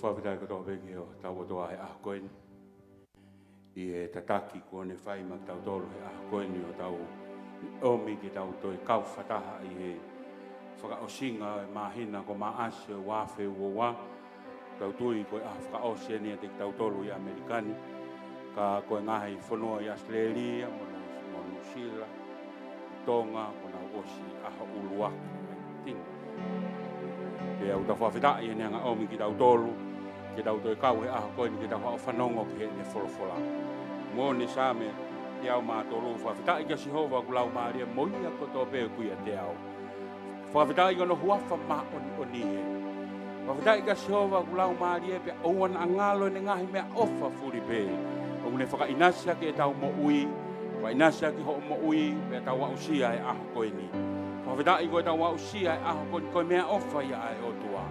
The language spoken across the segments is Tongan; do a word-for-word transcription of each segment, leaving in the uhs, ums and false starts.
Fakafetaʻi kotoa pē ki hotau ʻOtua he ʻaho ko eni, ʻi he tataki kuo ne fai maʻa kitautolu he ʻaho ko eni ʻo tau ʻomi ke tau toe kau fakataha ʻi he fakaʻosinga ʻo e māhina ko Maʻasi ʻo e ua afe ua ua. Tau tui ko e ʻaho fakaʻosi eni ʻiate kitautolu ʻi ʻAmelika ni, ka ko e ngaahi fonua ʻi ʻAositelēlia mo Nuʻu-, mo Nuʻusila, Tonga, kuo nau ʻosi ʻaho ʻuluaki, I think. Pea ʻoku tau fakafetaʻi heʻene hanga ʻo ʻomi kitautolu ke tau toe kau he ʻaho ko eni ke tau haʻu ʻo fanongo ki heʻene folofola. Mo ʻene Saame teau mā tolu: Fakafetaʻi kia Sihova ʻoku laumālie mo ia kotoa pē ʻoku ʻiate au. Fakafetaʻi ki hono huafa māʻoniʻoni ē. Fakafetaʻi kia Sihova ʻoku laumālie pea ʻoua naʻa ngalo ʻene ngaahi meʻaʻofa fulipē. ʻOku ne fakaʻinasi ʻaki ʻetau moʻui, fakaʻinasi ʻaki hoʻo moʻui pea tau aʻusia e ʻaho ko eni. Fakafetaʻi ko ʻetau aʻusia e ʻaho ko eni ko e meʻaʻofa ia ʻa e ʻOtua.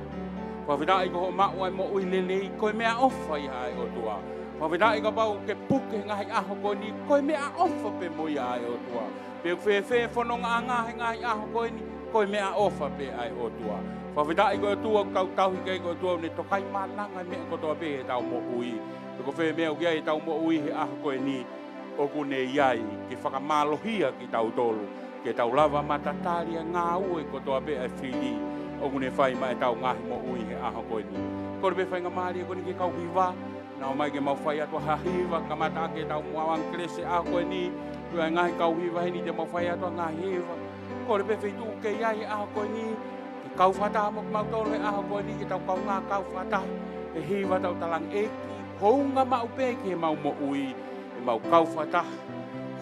Fakafetaʻi ko hoʻo maʻu ʻa e moʻui lelei ko e meʻaʻofa ia ʻa e ʻOtua. Fakafetaʻi kapau ʻoku ke puke he ngaahi ʻaho ko eni, ko e meʻaʻofa pē mo ia ʻa e ʻOtua. Pe ʻoku fēfē e fonongaʻanga he ngaahi ʻaho ko eni, ko e meʻaʻofa pē ʻa e ʻOtua. Fakafetaʻi ko e ʻOtua ʻoku tau tauhi ki ai, ko e ʻOtua ʻoku ne tokaimaʻananga e meʻa kotoa pē ʻi heʻetau moʻui. Pe ko fē meʻa ʻoku ʻi ai ʻetau moʻui he ʻaho ko eni, ʻoku ne ʻi ai ke fakamālohia kitautolu, ke tau lava ʻo matatali e ngāue kotoa pē ʻa e fili ʻoku ne fai maʻa ʻetau ngaahi moʻui he ʻaho ko eni. Kole pē faingamālie ko eni ki he kau hiva, nau ō mai ke mau fai atu ha hiva, kamata ʻaki ʻetau maʻu ʻa e kelesi he ʻaho ko eni, ko e ngaahi kau hiva heni te mau fai atu ha ngaahi hiva. Kole pē feituʻu ʻoku ke ʻi ai he ʻaho ko eni, ke kau fakataha mo kimautolu he ʻaho ko eni, ke tau kaungā kau fakataha he hiva, tau talaange: ʻEiki, hounga maʻu pē ki heʻemau moʻui ʻemau kau fakataha.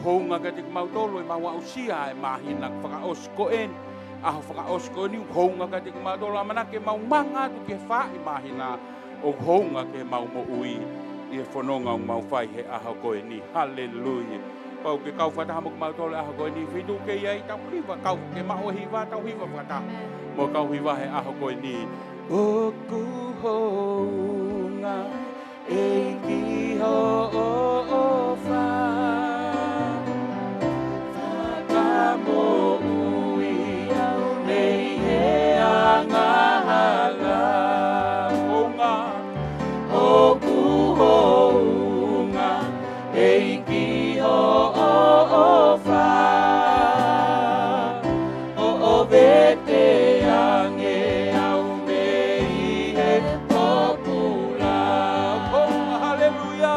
Hounga kiate kimautolu ʻemau aʻusia e māhina fakaʻosi ko eni, ʻaho fakaʻosi ko eni, hounga kiate kimautolu, ʻamanaki ke mau manga atu ki he faaʻi māhina, ʻo hounga ki heʻemau moʻui ʻi he fononga ʻoku mau fai he ʻaho ko eni. Haleluia. Pau ke kau fakataha mo kimautolu he ʻaho ko eni, feituʻu ʻoku ke ʻi ai, tau hiva, kau ke maʻu e hiva, tau hiva fakataha mo e kau hiva he ʻaho ko eni. ʻOku hounga, ʻEiki, hoʻo ʻofa, fakamoʻui au mei he angahala. Hounga, ʻoku hounga, ʻEiki, hoʻo ʻofa, hoʻo vete ange au mei he pōpula. Hounga, haleluia.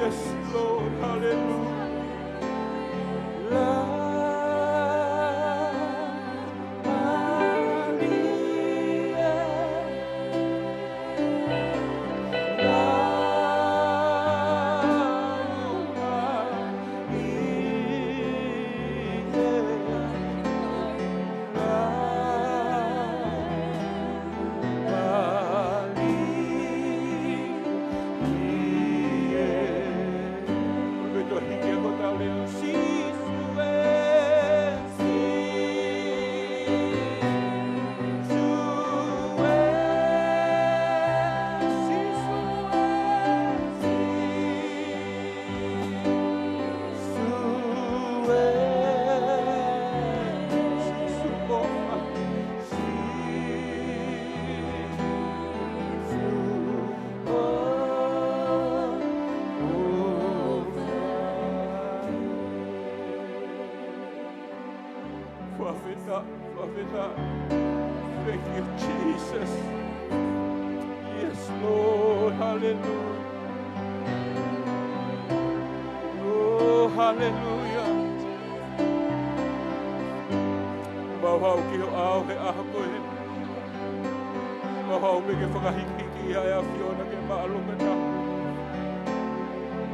Yes, Lord. Hallelujah. La Maria. La Maria. Fakafetaʻi, fakafetaʻi. Thank you, Jesus. Yes, Lord. Hallelujah. Oh, hallelujah. Mau haʻu ki ho ʻao he ʻaho ko eni. Mau haʻu pē ke fakahikihiki ʻa e ʻAfiona ke mālō ka taha.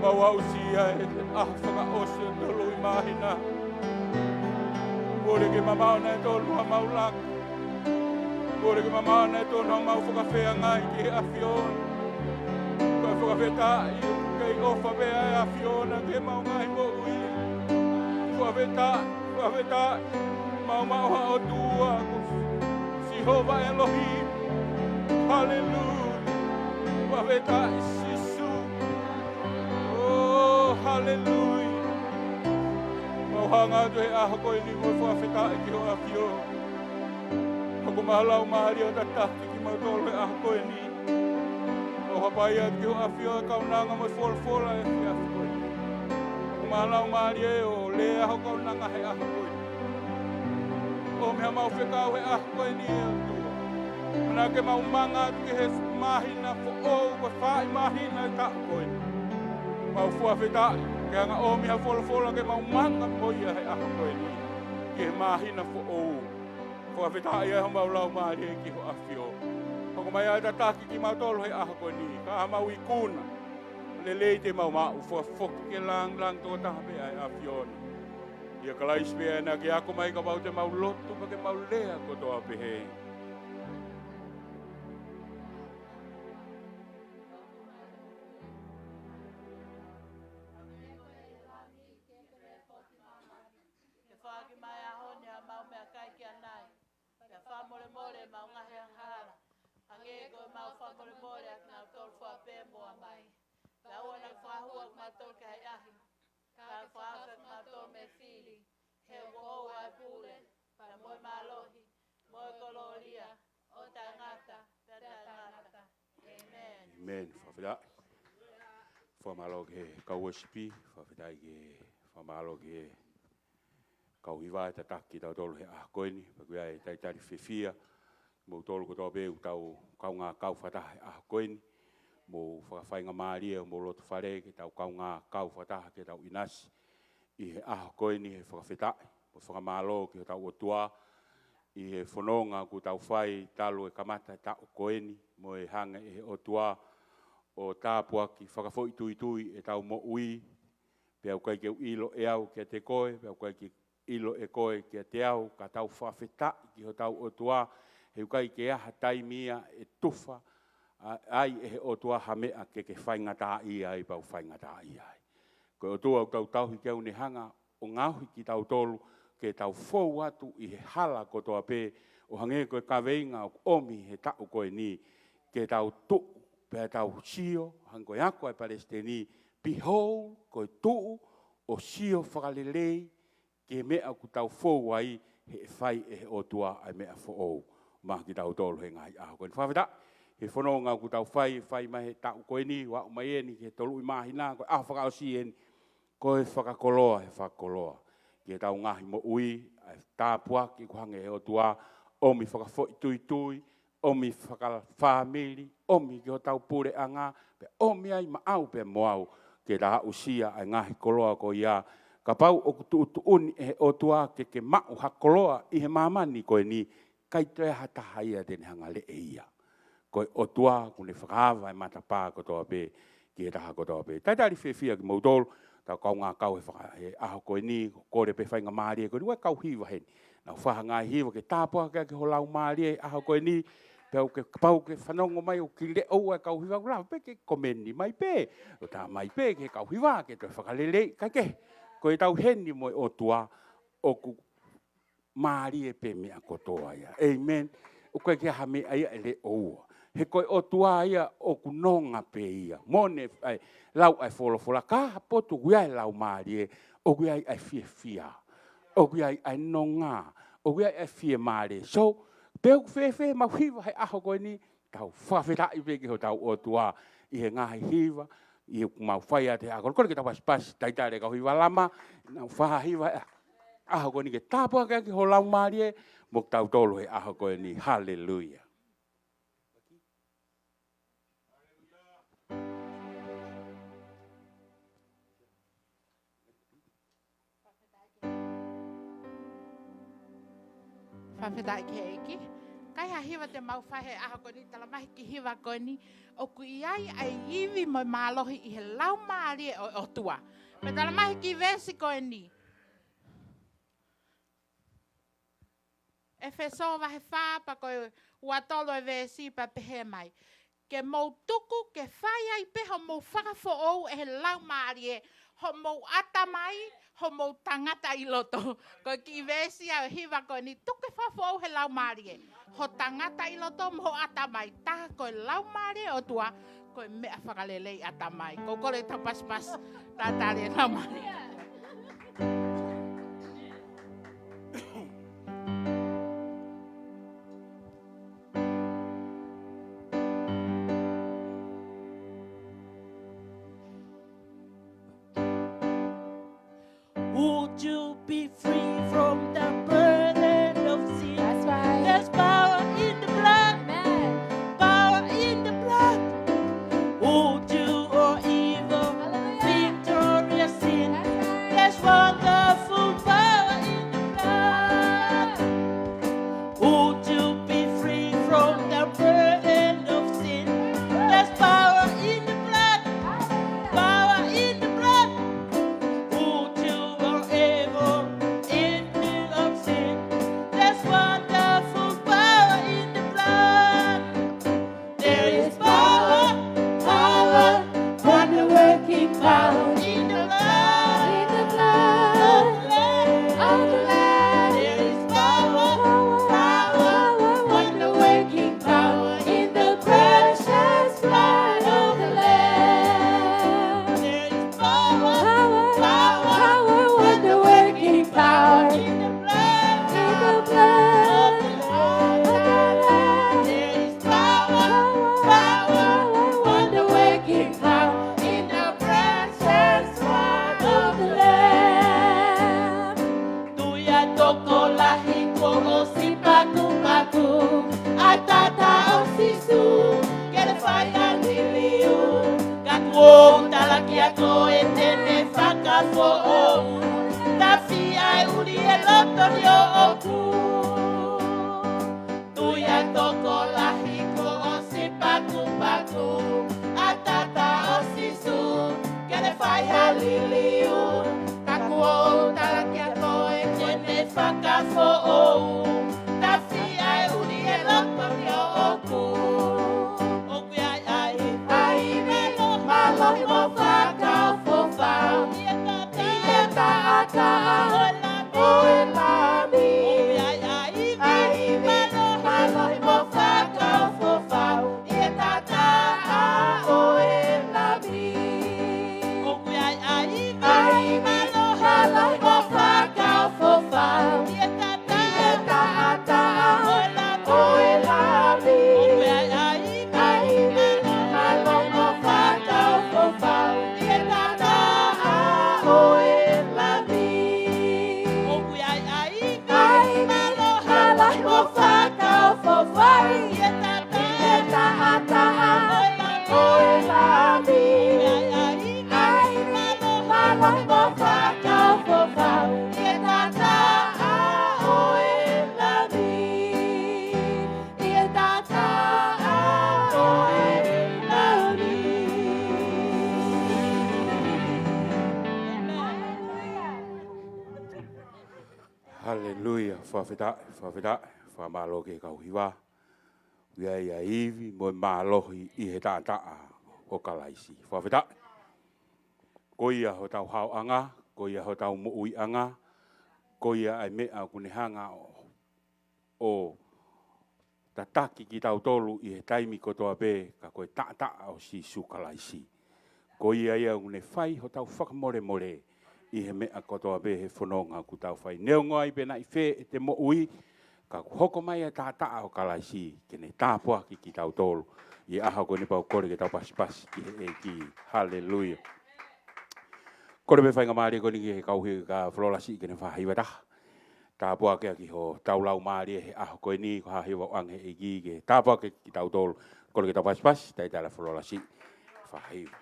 Mau aʻusia e ʻaho fakaʻosi ʻo e toluʻi māhina. Kole ke mamaʻo ʻa e tolu ʻa mau laka. Kole ke mamaʻo ʻa e tolu ʻa mau fakafeangai ki he ʻAfiona. Ka fakafetaʻi, kei ʻofa pē ʻa e ʻAfiona ki he mau ngaahi moʻui. Fakafetaʻi, fakafetaʻi, mau maʻu ha ʻOtua ko Sihova ʻElohimi. Haleluia. Fakafetaʻi Sīsū. Oh, haleluia. Mau hanga atu he ʻaho ko eni mo e fakafetaʻi ki ho ʻAfiona. Hoko mai ho Laumālie ʻo tataki kimautolu he ʻaho ko eni. ʻO hapai atu ki ho ʻAfio e kaunanga mo e folofola he efiafi ko eni. Hoko mai ho Laumālie ʻo lea ho kaunanga he ʻaho ko eni. ʻOmi ha mau fekau he ʻaho ko eni ʻe ʻOtua. Manatuʻi ke mau manga atu ki he māhina foʻou, ko e fai māhina ʻo e taʻu ko eni. Mau fakafetaʻi, ke ʻomi ha folofola ke mau manga mo ia he ʻaho ko eni. Ki he māhina foʻou. Fakafetaʻi ʻa homau laumālie ki ho ʻAfio. Hoko mai ʻo tataki kimautolu he ʻaho ko eni. Ka ʻi haʻamau ikuna. Lelei te mau maʻu, fakafoki ke lāngilangi tokotaha pē ʻa e ʻAfiona. ʻIa Kalaisi pē ʻa ia naʻa ke ako mai kapau te mau lotu pea ke mau lea kotoa pehē. Ke foaki mai ʻa e ʻaho ni haʻamau meʻakai ki ʻanai. Pea fakamolemole ʻemau ngaahi angahala. Hangē ko ʻemau fakamolemole ʻa kinautolu fua pē ʻoku moʻua mai. Pea ʻoua naʻa ke fakahū kimautolu ki he ʻahiʻahi. Ka ke fakahaofi kimautolu mei he fili. He ʻoku ʻoʻou ʻa e pule, pea mo e mālohi, mo e kolōlia, ʻo taʻengata, pea taʻengata. ʻĒmeni. ʻĒmeni. Fakafetaʻi. Fakamālō ki he kau uesipi, fakafetaʻi ki he fakamālō ki he kau hiva ʻe tataki kitautolu he ʻaho ko eni, pea ʻoku ʻi ai e talitali fiefia, kimoutolu kotoa pē ʻoku tau kaungā kau fakataha he ʻaho ko eni, mou fakafaingamālie, mou loto fale, ke tau kaungā kau fakataha, ke tau ʻinasi, ʻi he ʻaho ko eni he fakafetaʻi, mo fakamālō ki hotau ʻOtua, ʻi he fononga ʻoku tau fai talu e kamata e taʻu ko eni, mo e hanga ʻe he ʻOtua, ʻo tāpuaki fakafoʻituitui ʻetau moʻui, pea ʻoku ʻikai ke u ʻilo ʻe au kiate koe, pea ʻoku ʻikai ke ʻilo ʻe koe kiate au, ka tau fakafetaʻi ki hotau ʻOtua, he ʻoku ʻikai ke ʻi ai ha taimi ia ʻe tufa, ʻa, ai ʻe he ʻOtua ha meʻa ke ke faingataʻaʻia ai pea u faingataʻaʻia ai. Ko e ʻOtua ʻoku tau tauhi ke ʻoua ne hanga ʻo ngaohi kitautolu ke tau fou atu ʻi he hala kotoa pē ʻo hangē ko e kaveinga ʻoku ʻomi he taʻu ko eni ke tau tuʻu pea tau sio, hangē ko e ako ʻa e palesiteni, behold, ko e tuʻu ʻo sio fakalelei ki he meʻa ʻoku tau fou ai he ʻe fai ʻe he ʻOtua ʻa e meʻa foʻou maʻa kitautolu he ngaahi ʻaho ko eni. Fakafetaʻi he fononga ʻoku tau fai, fai mai he taʻu ko eni, ʻo aʻu mai eni ki he toluʻi māhina, ko e ʻaho fakaʻosi eni, ko e fakakoloa, he fakakoloa ki heʻetau ngaahi moʻui, ʻa e tāpuaki kuo hanga ʻe he ʻOtua ʻo ʻomi fakafoʻituitui, ʻomi fakafāmili, ʻomi ki hotau puleʻanga, pea ʻomi ai maʻau pea mo au, ke ta aʻusia ʻa e ngaahi koloa ko ia. Kapau ʻoku tuʻutuʻuni ʻe he ʻOtua ke ke maʻu ha koloa ʻi he māmani ko eni, ʻikai toe ʻi ai ha taha ia te ne hanga ʻo leʻe ia. Ko e ʻOtua ʻoku ne fakaava e matapā kotoa pē ki he taha kotoa pē. Talitali fiefia kimoutolu, tau kaungā kau he faka-, he ʻaho ko eni, kole pē faingamālie ko eni, ʻoku ʻi ai e kau hiva heni. Nau fai ha ngaahi hiva ke tāpuakiʻaki ho laumālie he ʻaho ko eni, pea ʻoku ke, kapau ʻoku ke fanongo mai ʻoku ke leʻo ua e kau hiva, ʻoku lava pē ke komeni mai pē, ʻo tā mai pē ki he kau hiva, ke toe fakaleleiʻi, kae kehe. Ko e tau heni mo e ʻOtua, ʻoku mālie pē meʻa kotoa ia. Amen. ʻOku ʻikai ke ʻi ai ha meʻa ia ʻe leʻo ua. He ko e ʻOtua ia ʻoku nonga pē ia. Mo ne, ʻai, lau ʻa e folofola, ka ha potu ʻoku ʻi ai e laumālie, ʻoku ʻi ai ʻa e fiefia. ʻOku ʻi ai ʻa e nonga. ʻOku ʻi ai ʻa e fiemālie. So, pe ʻoku fēfē ʻemau hiva he ʻaho ko eni, tau fakafetaʻi pē ki hotau ʻOtua ʻi he ngaahi hiva, ʻi heʻemau fai atu he ʻaho ko eni. Kole ke tau pasipasi, talitali e kau hiva lama, nau fai ha hiva he ʻaho ko eni ke tāpuakiʻaki ho laumālie, mo kitautolu he ʻaho ko eni. Haleluia. Fakafetaʻi ki he ʻEiki. Ka ʻi ai ha hiva te mau fai he ʻaho ko eni, tala mai ki he hiva ko eni, ʻoku ʻi ai ʻa e ivi mo e mālohi ʻi he laumālie ʻo e ʻOtua. Pea tala mai ki he veesi ko eni. ʻEfesō vahe fā pea ko e ua tolu e veesi pea pehē mai. Ke mou tuku ke fai ai pē hoʻomou fakafoʻou ʻe he laumālie, hoʻomou ʻatamai, hoʻomou tangata ʻi loto. Ko e kiʻi veesi ʻa e hiva ko eni, tuku ke fakafoʻou he laumālie. Ho tangata ʻi loto mo ho ʻatamai, tā ko e laumālie ʻo e ʻOtua, ko e meʻa fakaleleiʻi ʻatamai. Ko e kole tau pasipasi, talitali e laumālie. Would you be free from the burden of sin? That's right. There's power in the blood. Amen. Power in the blood. Would you or evil, hallelujah, victorious sin? That's right. There's wonderful power in the blood. Would you be free from the burden of sin? There's power in the blood. Power in the blood. Would you or evil, evil of sin? There's wonderful power in the blood. There is power, power, wonder-working power in the blood, in the blood of the Lamb. There is power, power, wonder-working power in the precious blood of the Lamb. There is power, power, wonder-working power in the blood, in the blood of the Lamb. There is power, power, wonder-working power in the precious blood of the Lamb. Tuʻi ʻa e tokolahi kuo ʻosi pakupaku, ʻa e tata ʻo Sīsū, ke ne fai ha liliu. Ka kuo u tala kia koe te ne fakafoʻou, tafi ʻa e ʻuli ʻi loto ni ʻoʻoku. Tuʻi ʻa e tokolahi kuo ʻosi pakupaku, ʻa e tata ʻo Sīsū, ke ne fai ha liliu. Ka kuo u tala kia koe te ne fakafoʻou, tafi ʻa e ʻuli ʻi loto ni ʻoʻoku. ʻOku ʻi ai ʻa e, ʻa e ivi, mālohi mo fakaʻofoʻofa ʻi he taʻataʻa ʻo e Lami. Ia, fakafetaʻi, fakafetaʻi, fakamālō ki he kau hiva. ʻOku ʻi ai ʻa e ivi mo e mālohi ʻi he taʻataʻa ʻo Kalaisi. Fakafetaʻi. Ko ia hotau haoʻanga, ko ia hotau moʻuiʻanga, ko ia ʻa e meʻa ʻoku ne hanga ʻo, ʻo tataki kitautolu ʻi he taimi kotoa pē, ka ko e taʻataʻa ʻo Sīsū Kalaisi. Ko ia ia ʻoku ne fai hotau fakamolemole ʻi he meʻa kotoa pē he fononga ʻoku tau fai. Neongo ai pe naʻe ʻi fē ʻete moʻui, ka ʻoku hoko mai ʻa e taʻataʻa ʻo Kalaisi ke ne tāpuaki kitautolu. ʻI he ʻaho ko eni pea ʻoku kole ke tau pasipasi ki he ʻEiki. Haleluia. Kole pē faingamālie ko eni ki he kau hiva, ka Florence ke ne fakahiva taha. Tāpuakiʻaki hotau laumālie he ʻaho ko eni, ko e hiva ʻoange ʻe he ʻEiki ke tāpuaki kitautolu. Kole ke tau pasipasi, talitali ʻa Florence. Fakahiva.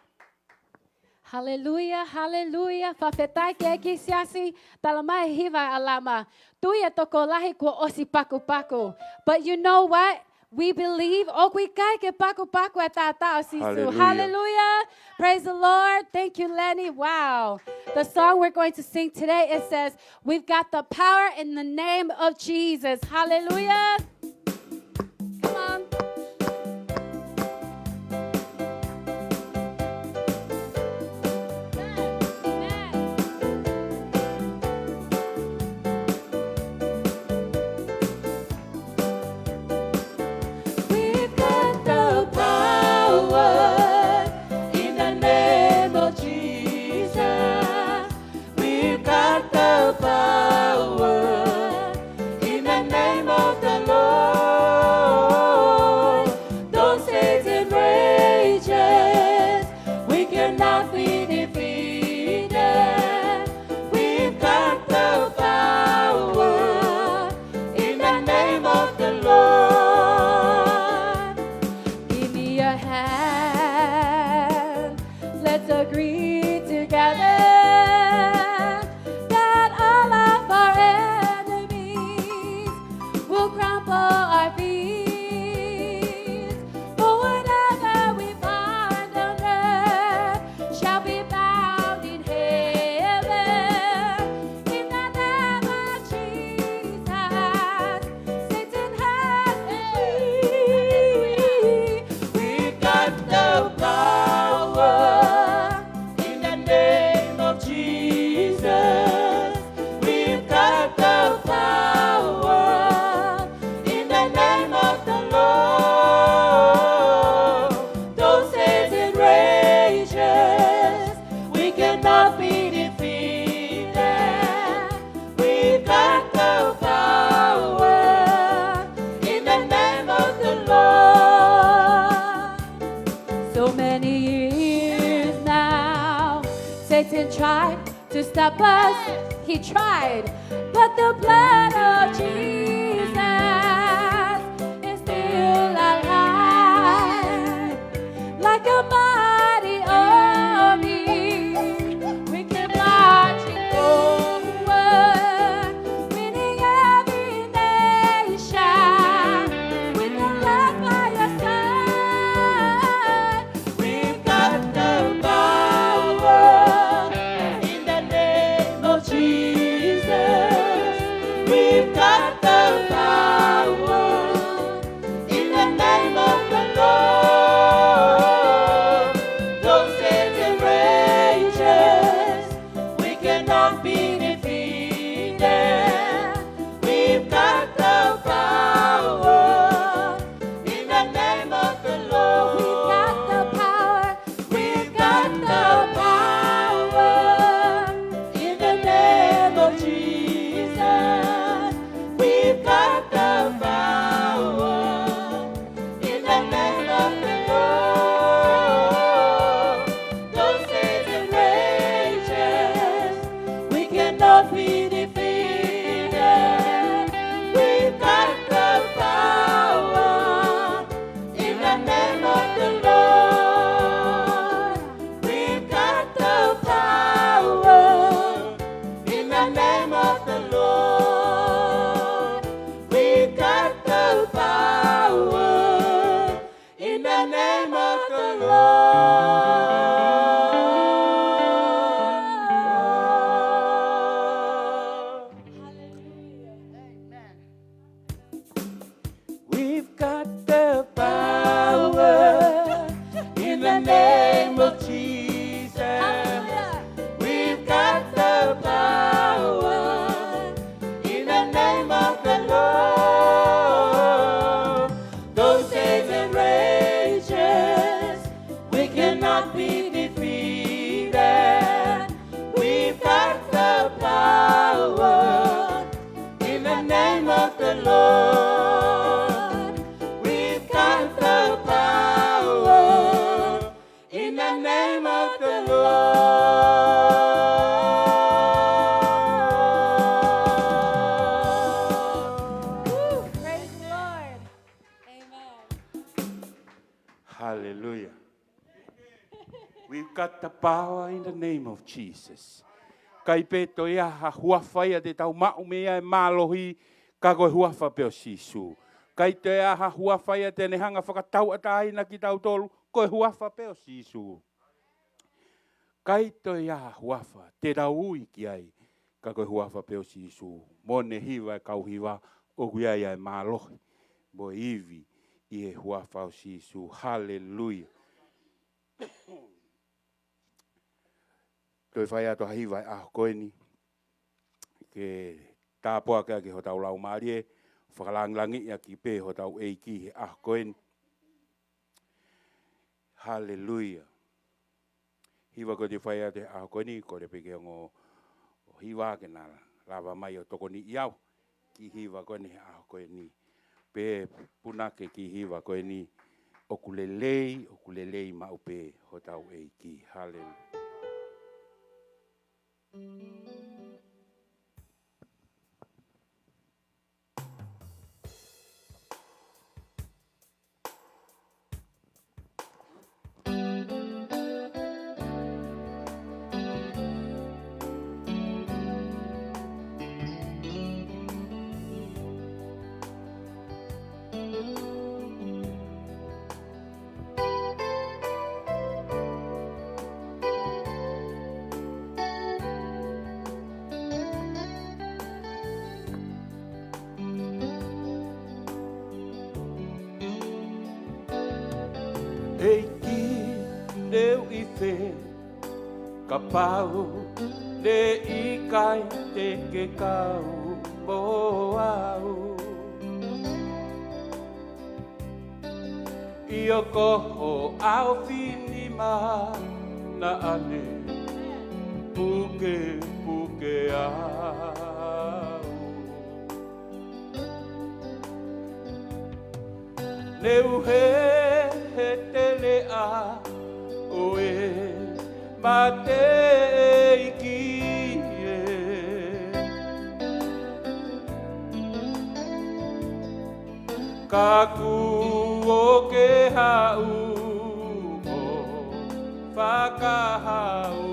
Haleluia, haleluia. Fakafetaʻi ki he ʻEiki, siasi. Talamai ʻe he hiva ʻa Lama, tui ʻa e tokolahi kuo ʻosi pakupaku. But you know what? We believe, ʻoku ʻikai ke pakupaku ʻa e taʻataʻa ʻo Sīsū. Haleluia. Haleluia. Praise the Lord. Thank you, Lenny. Wow. The song we're going to sing today, it says, "We've got the power in the name of Jesus." Hallelujah. Come on. We've got the power in the name of Jesus. We've got the power in the name of the Lord. Though Satan rages, we cannot be defeated. We've got the power in the name of the Lord. Give me your hand. Let's agree together that all of our enemies will crumble our feet. For whatever we bind on earth shall be bound in heaven. In the name of Jesus, Satan has to flee. We've got the power in the name of Jesus. We've got the power in the name of the Lord. Though Satan rages, we cannot be defeated. We've got the power in the name of the Lord. So many years now, Satan tried to stop us. He tried, but the blood of Jesus is still alive. Like a mighty army, we keep marching forward, winning every nation with the Lord by your side. We've got the power in the name of Jesus. We've got the power in the name of the Lord. Though Satan rages, name of Jesus. Hallelujah. We've got the power in the name of the Lord. Though Satan rages, we cannot be defeated. We've got the power in the name of the Lord. We've got the power in the name of the Lord. Woo! Praise the Lord. Amen. Hallelujah. We've got the power in the name of Jesus. ʻIkai pē toe ʻi ai ha huafa ia te tau maʻu mei ai e mālohi, ka ko e huafa pē ʻo Sīsū. ʻIkai toe ʻi ai ha huafa ia te ne hanga ʻo fakatauʻatāina kitautolu, ko e huafa pē ʻo Sīsū. ʻIkai toe ʻi ai ha huafa te tau ui ki ai, ka ko e huafa pē ʻo Sīsū. Mo ʻene hiva e kau hiva, ʻoku ʻi ai ʻa e mālohi mo e ivi ʻi he huafa ʻo Sīsū. Haleluia. Toe fai atu ha hiva he ʻaho ko eni, ke tāpuakiʻaki hotau laumālie, fakalāngilangiʻaki pē hotau ʻEiki he ʻaho ko eni. Haleluia. Hiva ko eni te u fai atu he ʻaho ko eni, kole pē ke ongo ʻo hiva ke na lava mai ʻo tokoniʻi au ki he hiva ko eni he ʻaho ko eni. Pea punake ki he hiva ko eni, ʻOku lelei, ʻoku lelei maʻu pē hotau ʻEiki. Haleluia. ʻEiki, ne u ʻi fē kapau ne ʻikai te ke kau mo au? ʻIo, ko ho ʻaofinima naʻa ne pukepuke au. Ne u hehete leʻa ʻo e mate, ʻEiki ē. Ka kuo ke haʻu ʻo fakahaofia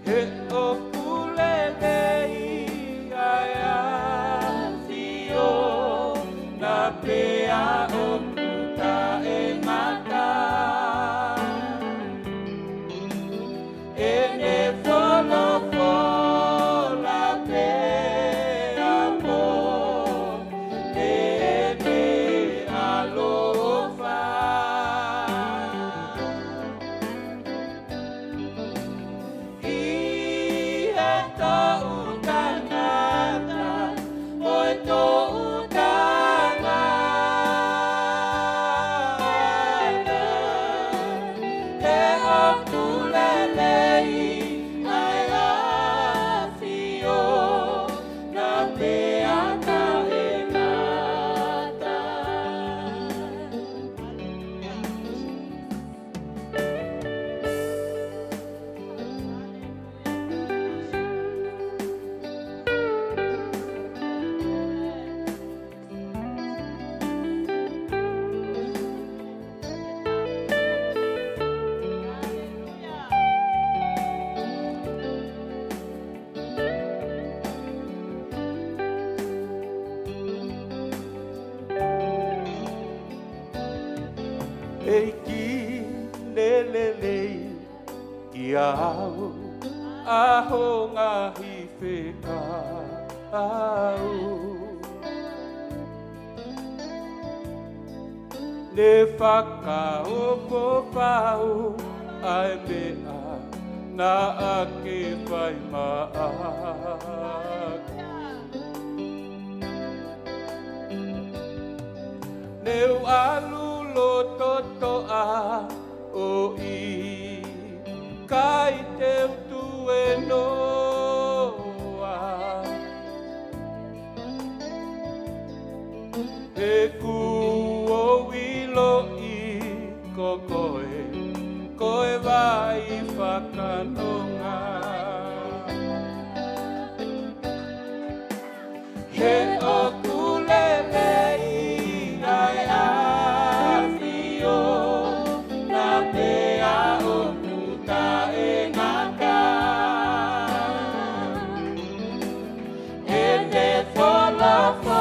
he ʻoku lelei ʻa e ʻAfiona pea ʻoku taʻengata ʻene folofola pea mo ʻene ʻaloʻofa. ʻI he toʻutangata mo e toʻutangata, he ʻoku lelei ʻa e ʻAfiona pea taʻengata. ʻEiki, ne lelei kiate au ʻa ho ngaahi fekau. ʻE fakaofo fau ʻa e meʻa naʻa ke fai maʻaku. Ne u ʻalu loto toʻa ʻo ʻikai te u tuēnoa. He kuo u ʻiloʻi ko koe, ko e vai fakanonga. He ʻoku lelei ʻa e ʻAfio, naʻa pea ʻoku taʻengata. ʻEne folofola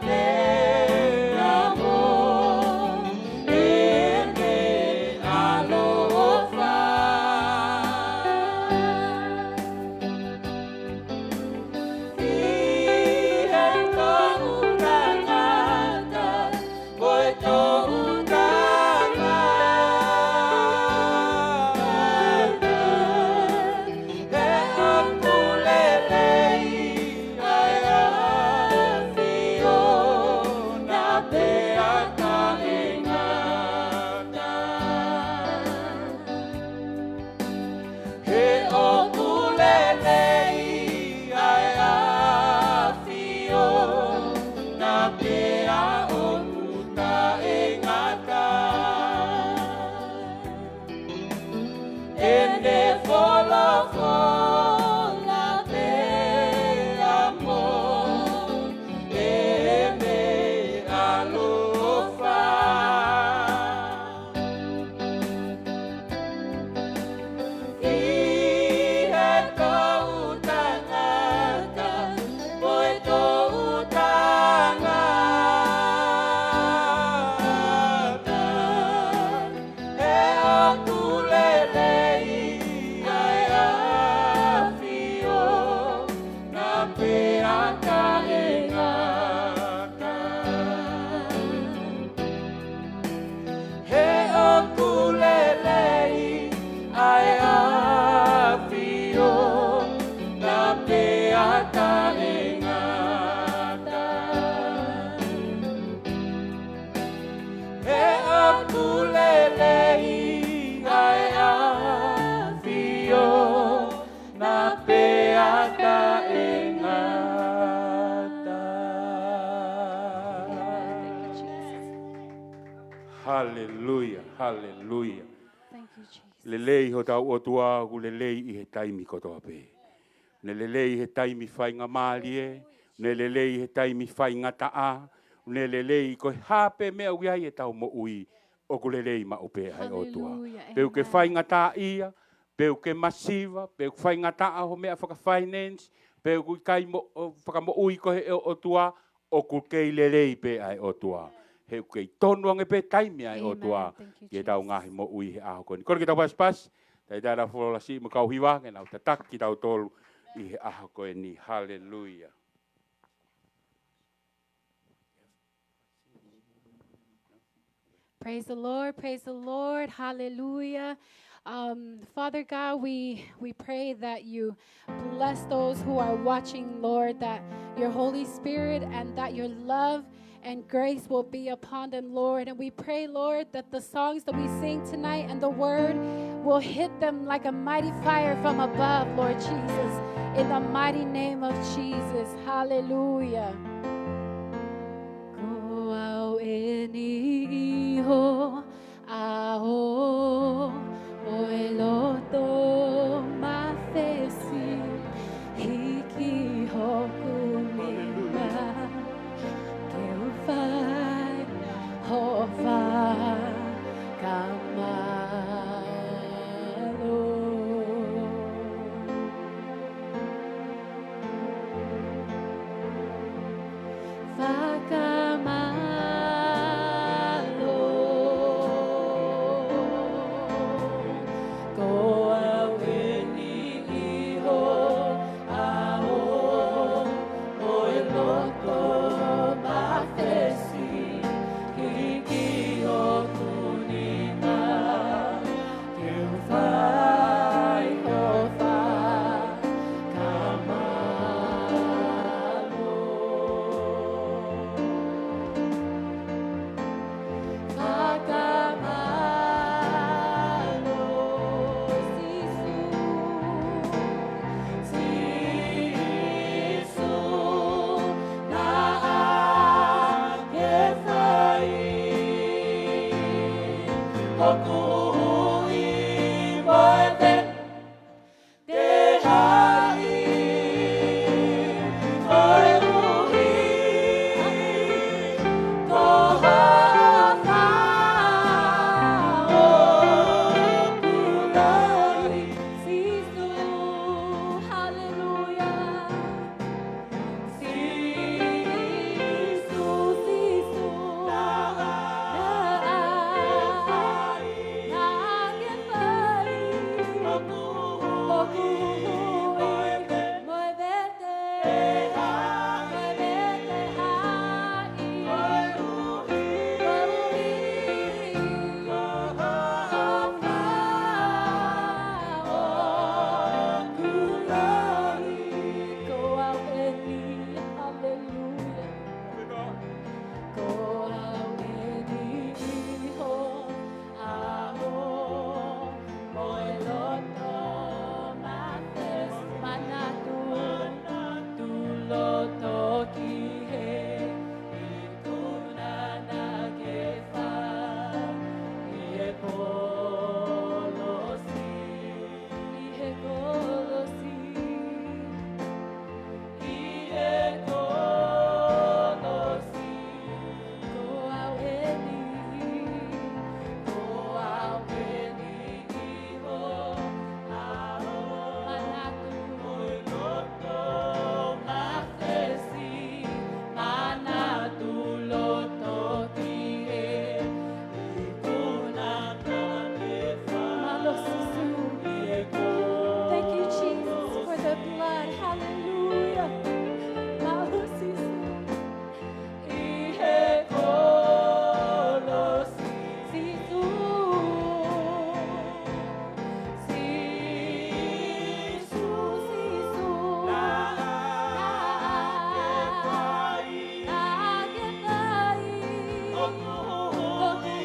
pea mo ʻene ʻaloʻofa. ʻI he toʻutangata, mo e toʻutangata. He ʻoku lelei ʻa e ʻAfio, naʻa pea taʻengata. He ʻoku lelei ʻa e ʻAfio, naʻa pea ʻoku taʻengata. ʻEne folofola pea mo ʻene ʻaloʻofa. ʻI he toʻutangata, mo e toʻutangata, he ʻoku lelei ʻa e ʻAfio, naʻa pea taʻengata. He ʻoku lelei ʻa e ʻAfio, naʻa pea taʻengata. He ʻoku lelei ʻa e ʻAfio, naʻa pea taʻengata. Haleluia, haleluia. Thank you, Jesus. Lelei hotau ʻOtua, ʻoku lelei ʻi he taimi kotoa pē. Ne lelei he taimi faingamālie, ne lelei he taimi faingataʻa, ne lelei ko e hā pē meʻa ʻoku ʻi ai ʻetau moʻui, ʻoku lelei maʻu pē ʻa e ʻOtua. Haleluia, amen. Pe ʻoku ke faingataʻaʻia, pe ʻoku ke masiva, pe ʻoku faingataʻa ho meʻa fakafinance, pe ʻoku ʻikai mo-, ʻo fakamoʻui koe ʻe he ʻOtua, ʻoku kei lelei pē ʻa e ʻOtua. He ʻoku kei tonu ange pē taimi ʻa e ʻOtua ki heʻetau ngaahi moʻui he ʻaho ko eni. Kole ke tau pasipasi, talitali ʻa Folasi mo e kau hiva, ke nau tataki kitautolu ʻi he ʻaho ko eni. Haleluia. Praise the Lord, praise the Lord, hallelujah. Um, Father God, we, we pray that you bless those who are watching, Lord, that your Holy Spirit and that your love and grace will be upon them, Lord. And we pray, Lord, that the songs that we sing tonight and the word will hit them like a mighty fire from above, Lord Jesus. In the mighty name of Jesus. Hallelujah. Ko au eni ʻi ho ʻao, ʻo e loto mafesi, hiki hoku nima ke u fai ho fakamālō. Fakamālō. Ko au eni ʻi ho ʻao, ʻo e loto mafesi, hiki ʻOku hui mo e te te haʻi, koeʻuhi ko ho huafa ʻoku lahi. Sīsū, haleluia. Sīsū, Sīsū, naʻa ke fai, naʻa ke fai. ʻOku hui mo e vete, mo e vete haʻi. Koeʻuhi ko ho huafa ʻoku lahi. Ko au eni, haleluia. Ko au eni ʻi ho ʻao, mo e loto mafesi, manatu, manatuloto ki he ikuna naʻa ke fai ʻi he kolosi, ʻi he kolosi, ʻi he kolosi. Ko au eni, ko au eni ʻi ho ʻao, manatu, mo e loto mafesi, manatuloto ki he ikuna naʻa ke fai. Mālō Sīsū. Thank you, Jesus, for the blood. Hallelujah. Mālō Sīsū. ʻI he kolosi, Sīsū. Sīsū, Sīsū, naʻa ke fai, naʻa ke fai. ʻOku hui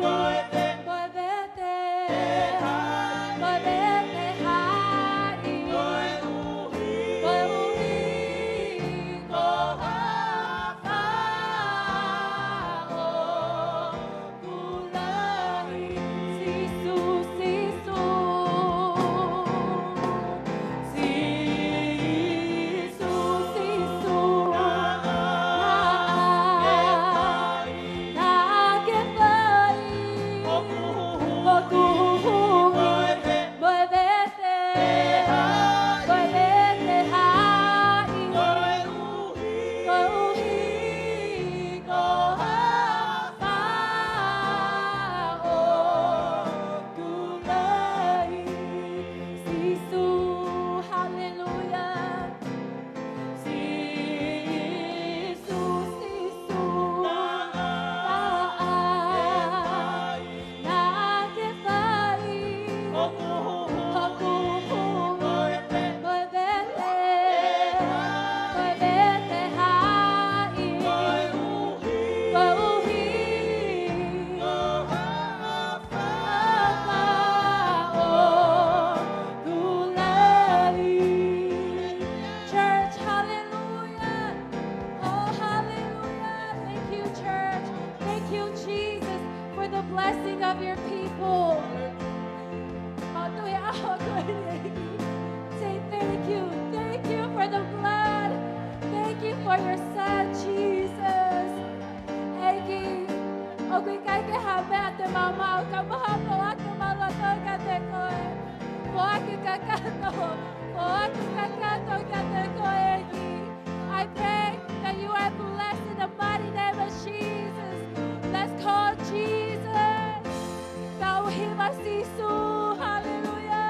mo e vete, mo e vete haʻi, mo e vete haʻi. Koeʻuhi, koeʻuhi ko ho huafa ʻoku lahi. Sīsū, Sīsū. Sīsū, Sīsū. Naʻa ke fai, naʻa ke fai. ʻOku hui, ʻoku hui mo e vete, mo e vete haʻi, mo e vete haʻi. Koeʻuhi, koeʻuhi ko ho huafa ʻoku lahi. Sīsū, haleluia. Sīsū, Sīsū, naʻa ke fai, naʻa ke fai. ʻOku hui, ʻoku hui mo e vete, mo e vete haʻi. Koeʻuhi, koeʻuhi ko ho huafa ʻoku lahi. Church, hallelujah. Oh, hallelujah. Thank you, church. Thank you, Jesus, for the blessing of your people. Mātou e ʻaho ko eni. Say thank you. Thank you for the blood. Thank you for your son, Jesus. ʻEiki, ʻoku ʻikai ke hā meʻa te mau maʻu, ka mau hoko atu maʻu loto kiate koe. Foaki kakato, foaki kakato kiate koe, ʻEiki. I pray that you are blessed in the mighty name of Jesus. Let's call Jesus. Tau hiva Sīsū, haleluia.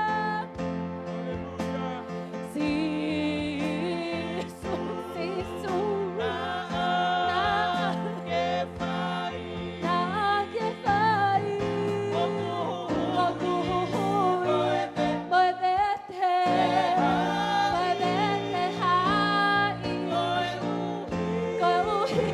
Sīsū, Sīsū, naʻa ke fai, naʻa ke fai. ʻOku hui, ʻoku hui mo e vete, mo e vete haʻi. Koeʻuhi,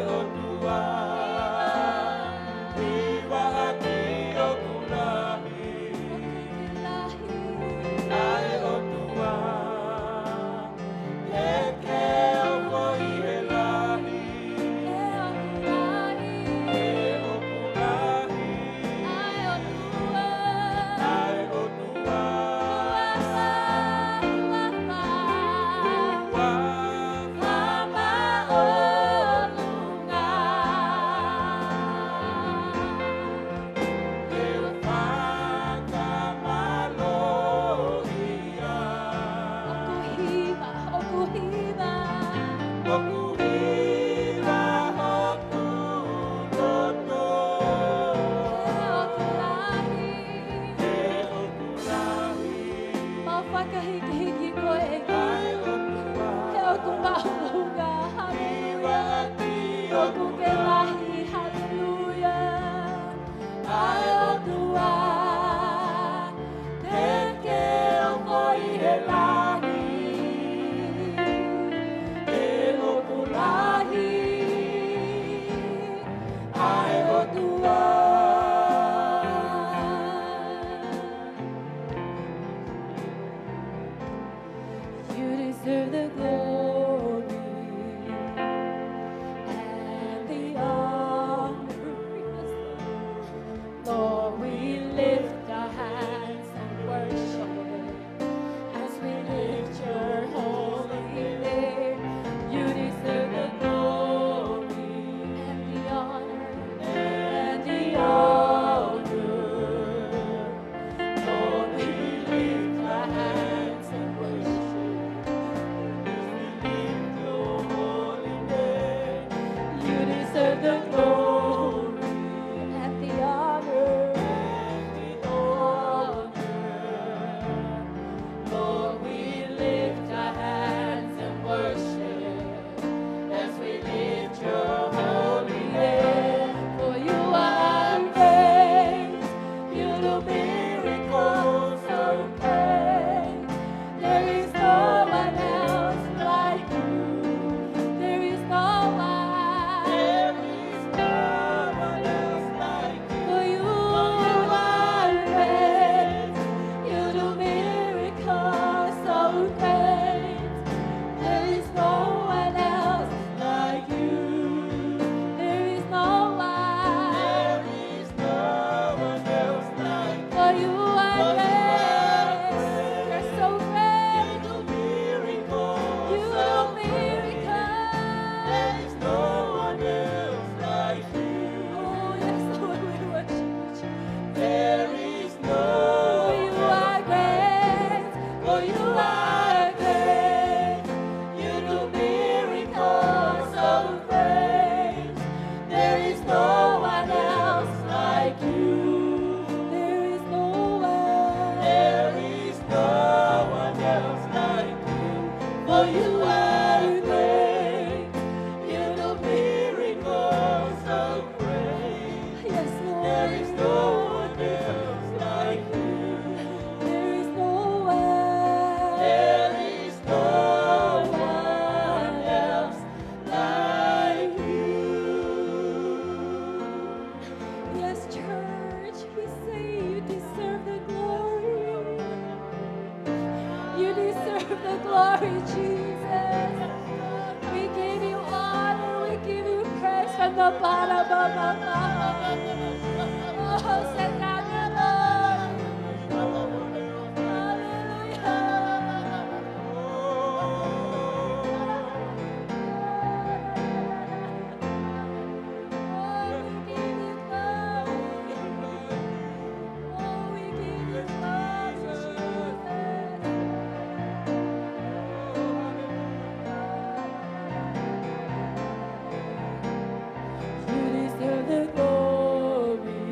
ʻOtua, hiva ʻaki ʻoku lahi. ʻA e ʻOtua, ke ke ʻoku ʻi he lahi. ʻOku lahi. ʻA e ʻOtua. ʻA e ʻOtua. ʻOku hiva, ʻoku hiva. ʻOku hiva hoku loto. He ʻoku lahi. He ʻoku lahi. Mau fakahikihiki koe ʻEiki. He ʻoku mahuʻinga. Haleluia. ʻOku ke lahi. Haleluia. ʻA e ʻOtua, ke ke ʻoku ʻi he lahi. He ʻoku lahi. ʻA e ʻOtua. You deserve the glory and the honor. Lord, we lift our hands and worship as we lift your holy name. You deserve the glory and the honor and the honor. Lord, we lift our hands and worship. We lift your holy name. You deserve the glory and the honor. And the honor. Lord, we lift our hands and worship. As we lift your holy name, for you are great, you do miracles so great. There is no one else like you. There is no one. There is no one else like you. For you are great, you do miracles so great. There is no one else like you. There is no one. There is no one else like you. For you are great. You're so great. You do miracles. You do miracles. There is no one else like you. Oh, yes, Lord, we worship you, Jesus. There is For you are great, for you are great. You do miracles so great. There is no one else like you. There is no one. There is no one else like you. For you are great. You do miracles so great. Yes, Lord. There is no one else like you. There is no one. There is no one else like you. Yes, church, we say you deserve the glory. You deserve the glory, Jesus. We give you honor, we give you praise from the bottom of our heart. Oh, say, "God, you Lord." Hallelujah. Oh, we give you glory. Oh, we give you glory, Jesus. You deserve the glory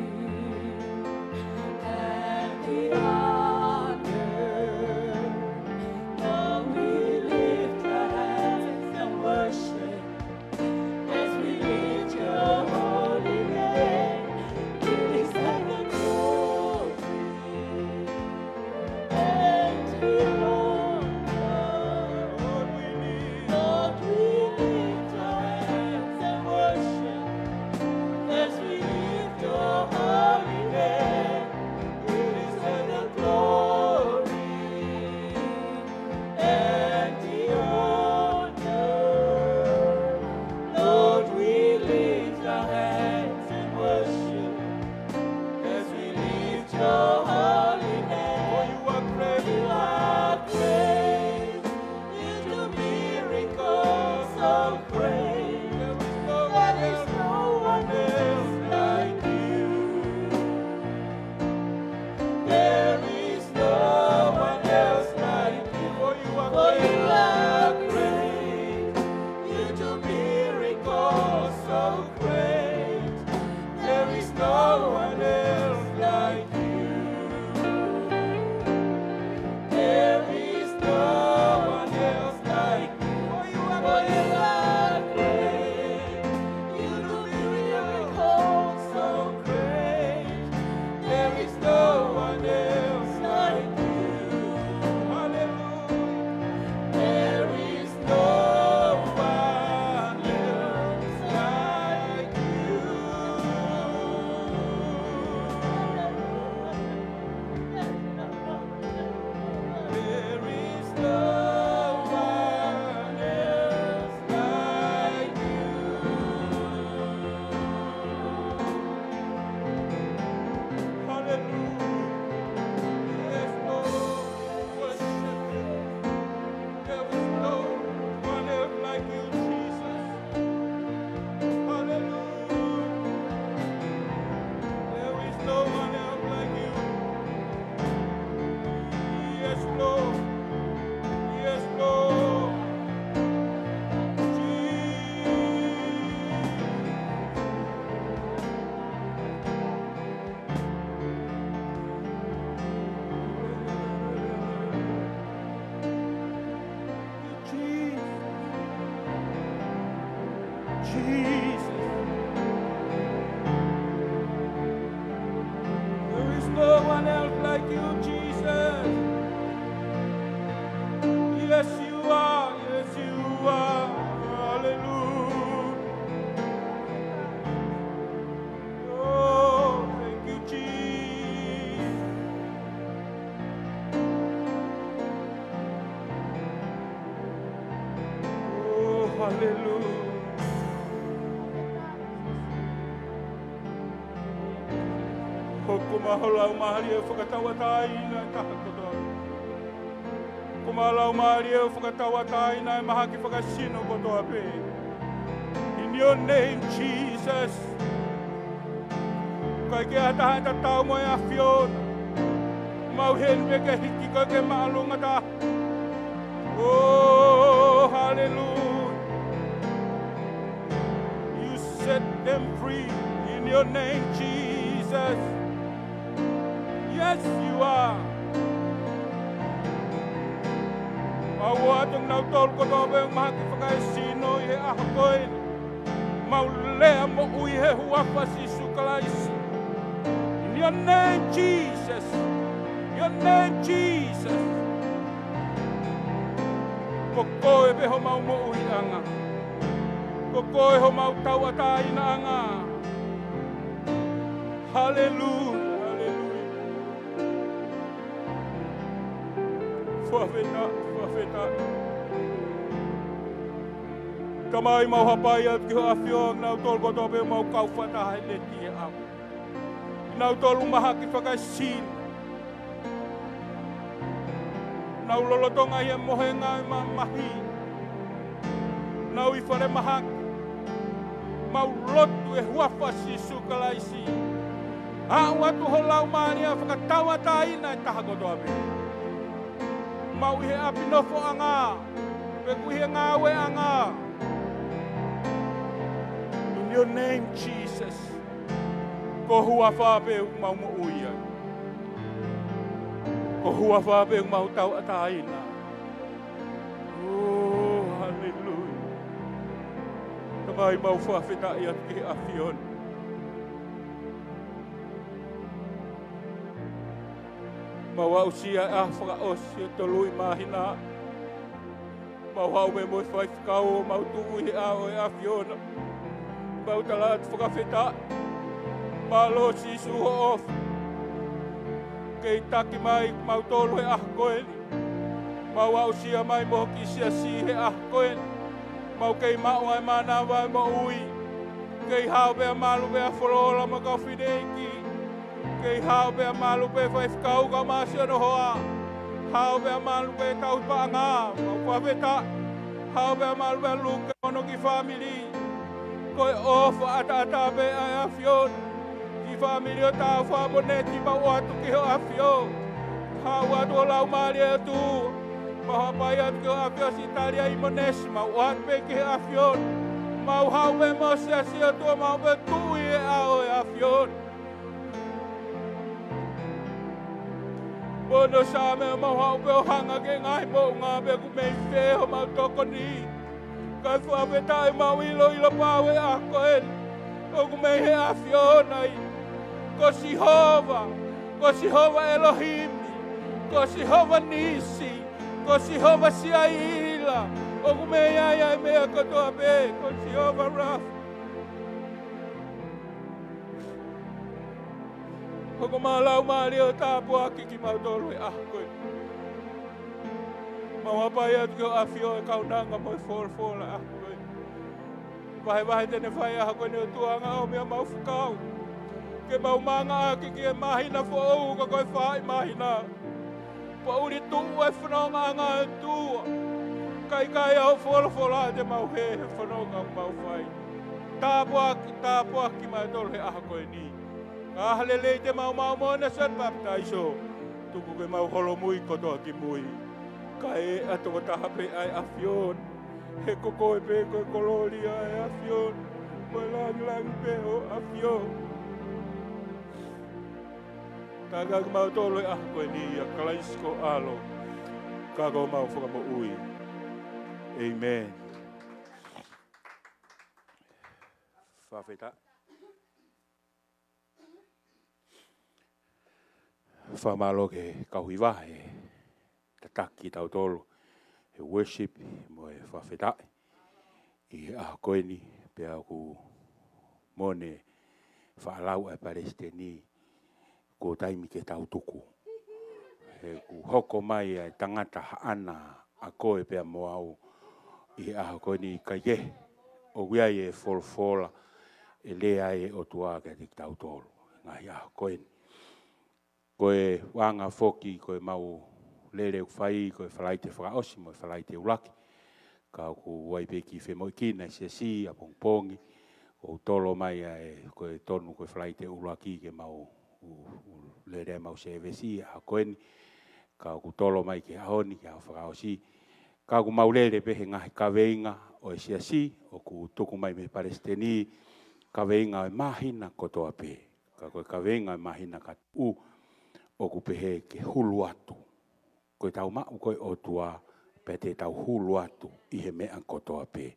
Hoko mai ho Laumālie ʻo fakatauʻatāina e taha kotoa. Hoko mai ho Laumālie ʻo fakatauʻatāina e mahaki fakasino kotoa pē. In your name, Jesus. ʻIkai ke ʻi ai ha taha ʻe tatau mo e ʻAfiona. Mau ʻi heni pē ke hiki koe ke māʻolunga taha. Oh, hallelujah. You set them free in your name, Jesus. Yes, you are. Mau ʻoatu kinautolu kotoa pē ʻoku mahaki fakasino ʻi he ʻaho ko eni. Mau lea moʻui he huafa Sīsū Kalaisi. In your name, Jesus. Your name, Jesus. Ko koe pē homau moʻuiʻanga. Ko koe homau tauʻatāinaʻanga. Haleluia, haleluia. Fakafetaʻi, fakafetaʻi. Tamai, mau hapai atu ki ho ʻAfio kinautolu kotoa pē mau kau fakataha he leti he ʻaho. Kinautolu mahaki fakasino. Nau lolotonga ʻi he mohenga ʻo e mamahi. Nau ʻi falemahaki. Mau lotu he huafa Sīsū Kalaisi. Aʻu atu ho Laumālie ʻo fakatauʻatāina e taha kotoa pē. Mau ʻi he ʻapi nofoʻanga. Pe ʻoku ʻi he ngāueʻanga. In your name, Jesus. Ko ho huafa pē ʻoku mau moʻui ai. Ko ho huafa pē ʻoku mau tauʻatāina. Oh, haleluia. Tamai, mau fakafetaʻi atu ki he ʻAfiona. Mau aʻusia ʻa e fakaʻosi ʻo e toluʻi māhina. Mau haʻu pē mo e faifekau ʻo mau tuʻu ʻi he ʻao ʻo e ʻAfiona. Mau tala atu fakafetaʻi. Mālō Sīsū hoʻo ʻofa. Kei taki mai kimautolu he ʻaho ko eni. Mau aʻusia mai mo ho kiʻi siasi he ʻaho ko eni. Mau kei maʻu ʻa e mānava ʻo e moʻui. Kei hao pē ʻa Malu pea Folola mo e kau fineʻeiki. Kei hao pē ʻa Malu pea faifekau kae ʻumaʻā siʻono hoa. Hao pē ʻa Malu pea tauhi paʻanga. Mau fakafetaʻi. Hao pē ʻa Malu pea Luke mo hono kiʻi fāmili. Ko e ʻofa ʻataʻatā pē ʻa e ʻAfiona. Kiʻi fāmili ʻo Taufa mo Neti mau ʻoatu ki ho ʻAfio. Haʻu atu ho Laumālie ʻOtua. Mau hapai atu ki ho ʻAfio Sitalia ʻi Monesi mau ʻoatu pē ki he ʻAfiona. Mau haʻu pē mo e siasi ʻOtua mau pē tuʻu ʻi he ʻao ʻo e ʻAfiona. Mo hono Saame mau haʻu pē ʻo hanga ki he ngaahi moʻunga pe ʻoku mei fē homau tokoni. Kae fakafetaʻi mau ʻiloʻilo pau he ʻaho ko eni. ʻOku mei he ʻAfiona ia. Ko Sihova, ko Sihova ʻElohimi, ko Sihova Nisi, ko Sihova Siaila. ʻOku mei ai ʻa e meʻa kotoa pē, ko Sihova Rafa. Hoko mai ho Laumālie ʻo tāpuaki kimautolu he ʻaho ko eni. Mau hapai atu ki ho ʻAfio e kaunanga mo e folofola ʻaho ko eni. Vahevahe te ne fai ʻaho ko eni ʻOtua ʻa e ngaahi meʻa mau fakau. Ke mau maʻu ange ʻaki ki he māhina foʻou ka ko e fai māhina. Poʻuli tuʻu e fonongaʻanga ʻOtua. Kae ʻikai ʻa hoʻo folofola te mau hē he fononga mau fai. Tāpuaki, tāpuaki kimautolu he ʻaho ko eni. Ka ʻi he lelei te mau maʻu mo ʻena siʻono papitaiso. Tuku ke mau holomui kotoa ki mui. Kae ʻa e tokotaha pē ʻa e ʻAfiona. He ko koe pē ko e kolōlia ʻa e ʻAfiona. Mo e langilangi pē ʻo e ʻAfiona. Tānaki kimautolu he ʻaho ko eni ʻia Kalaisi ko ho ʻAlo. Ka ko homau Fakamoʻui. ʻĒmeni. Fakafetaʻi. Fakamālō ki he kau hiva he tataki kitautolu he worship mo e fakafetaʻi ʻi he ʻaho ko eni. Pea ʻoku mou ne faʻa lau ʻa e palesiteni, ko e taimi ke tau tuku. He kuo hoko mai ʻa e tangata haʻana ʻa koe pea mo au ʻi he ʻaho ko eni, kae kehe ʻoku ʻi ai e folofola ʻe lea ai e ʻOtua kiate kitautolu he ngaahi ʻaho ko eni. Ko e anga foki, ko e mau lele ʻoku fai, ko e Falaite fakaʻosi mo e Falaite ʻuluaki. Ka ʻoku ʻi ai pē e kiʻi femoʻuekina ʻa e siasi ʻapongipongi, ʻoku tolo mai ʻa e, ko e tonu ko e Falaite ʻuluaki ke mau ʻu, ʻu lele ai ʻemau sēvesi ʻa ko eni. Ka ʻoku tolo mai ki he ʻaho ni, ki he ʻaho fakaʻosi. Ka ʻoku mau lele pē he ngaahi kaveinga ʻo e siasi, ʻoku tuku mai mei he palesiteni, kaveinga ʻo e māhina kotoa pē. Ka ko e kaveinga ʻo e māhina ka tuʻu, ʻoku pehē ke hulu atu. Ko ʻetau maʻu ko e ʻOtua, pea te tau hulu atu ʻi he meʻa kotoa pē.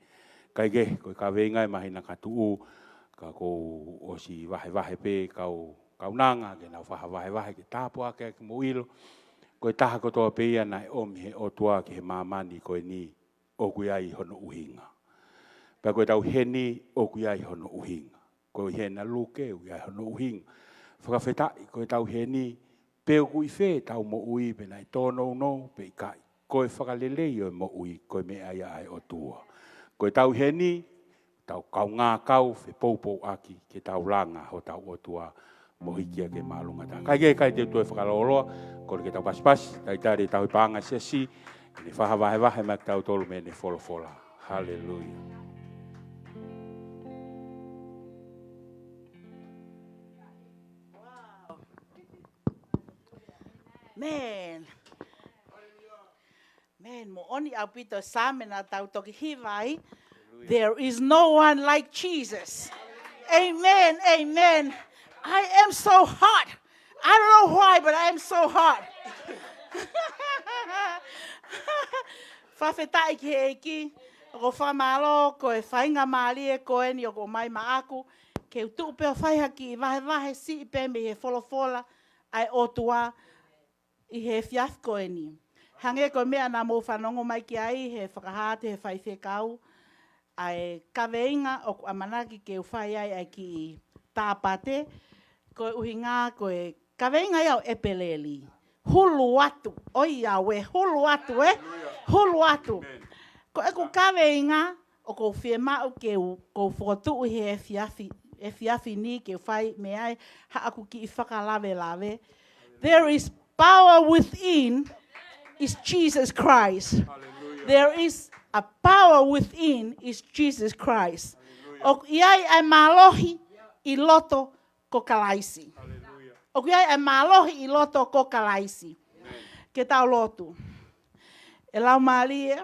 Kae kehe, ko e kaveinga ʻo e māhina ka tuʻu, ka ʻoku ou ʻosi vahevahe pē kau, kaunanga, ke nau fakavahevahe, ke tāpuaki ʻaki mo ʻilo. Ko e taha kotoa pē ia naʻe ʻomi he ʻOtua ki he māmani ko eni, ʻoku ʻi ai hono ʻuhinga. Pea ko ʻetau ʻi heni, ʻoku ʻi ai hono ʻuhinga. Ko e ʻi hena Luke, ʻoku ʻi ai hono ʻuhinga. Fakafetaʻi, ko ʻetau ʻi heni, pe ʻoku ʻi fē ʻetau moʻui, pe naʻe tōnounou pe ʻikai, ko e fakalelei ʻo e moʻui, ko e meʻa ia ʻa e ʻOtua. Ko ʻetau ʻi heni, tau kaungā kau fepoupouaki ke tau langa hotau ʻOtua mo hiki ia ki he māʻolunga taha. Kae kehe, ʻikai te u toe fakalōloa, kole ke tau pasipasi, talitali e tauhi paʻanga ʻa e siasi, ke ne fakavahevahe mai kiate kitautolu mei heʻene folofola. Haleluia. Man. Man, moʻoni ʻaupito e Saame naʻa tau toki hiva ai. There is no one like Jesus. Amen, amen. I am so hot. I don't know why, but I am so hot. Fakafetaʻi ki he ʻEiki, ʻoku ou fakamālō ko e faingamālie ko eni ʻoku ʻomai maʻaku, ke u tuʻu pē ʻo fai ha kiʻi vahevahe siʻi pē mei he folofola ʻa e ʻOtua ʻi he efiafi ko eni. Hangē ko e meʻa naʻa mou fanongo mai ki ai he fakahā atu ʻe he faifekau, ʻa e kaveinga ʻoku ʻamanaki ke u fai ai ʻa e kiʻi Tāpate, ko e ʻuhinga ko e kaveinga ia ʻo ʻEpeleli. Hulu atu, ʻoiauē, hulu atu, ē? Hulu atu. Ko ʻeku kaveinga, ʻoku ou fiemaʻu ke u, ke u fokotuʻu ʻi he efiafi, efiafi ni ke u fai mei ai haʻaku kiʻi fakalavelave. There is power within is Jesus Christ. There is a power within is Jesus Christ. ʻOku ʻi ai ʻa e mālohi ʻi loto ko Kalaisi. ʻOku ʻi ai ʻa e mālohi ʻi loto ko Kalaisi. Ke tau lotu. ʻE Laumālie,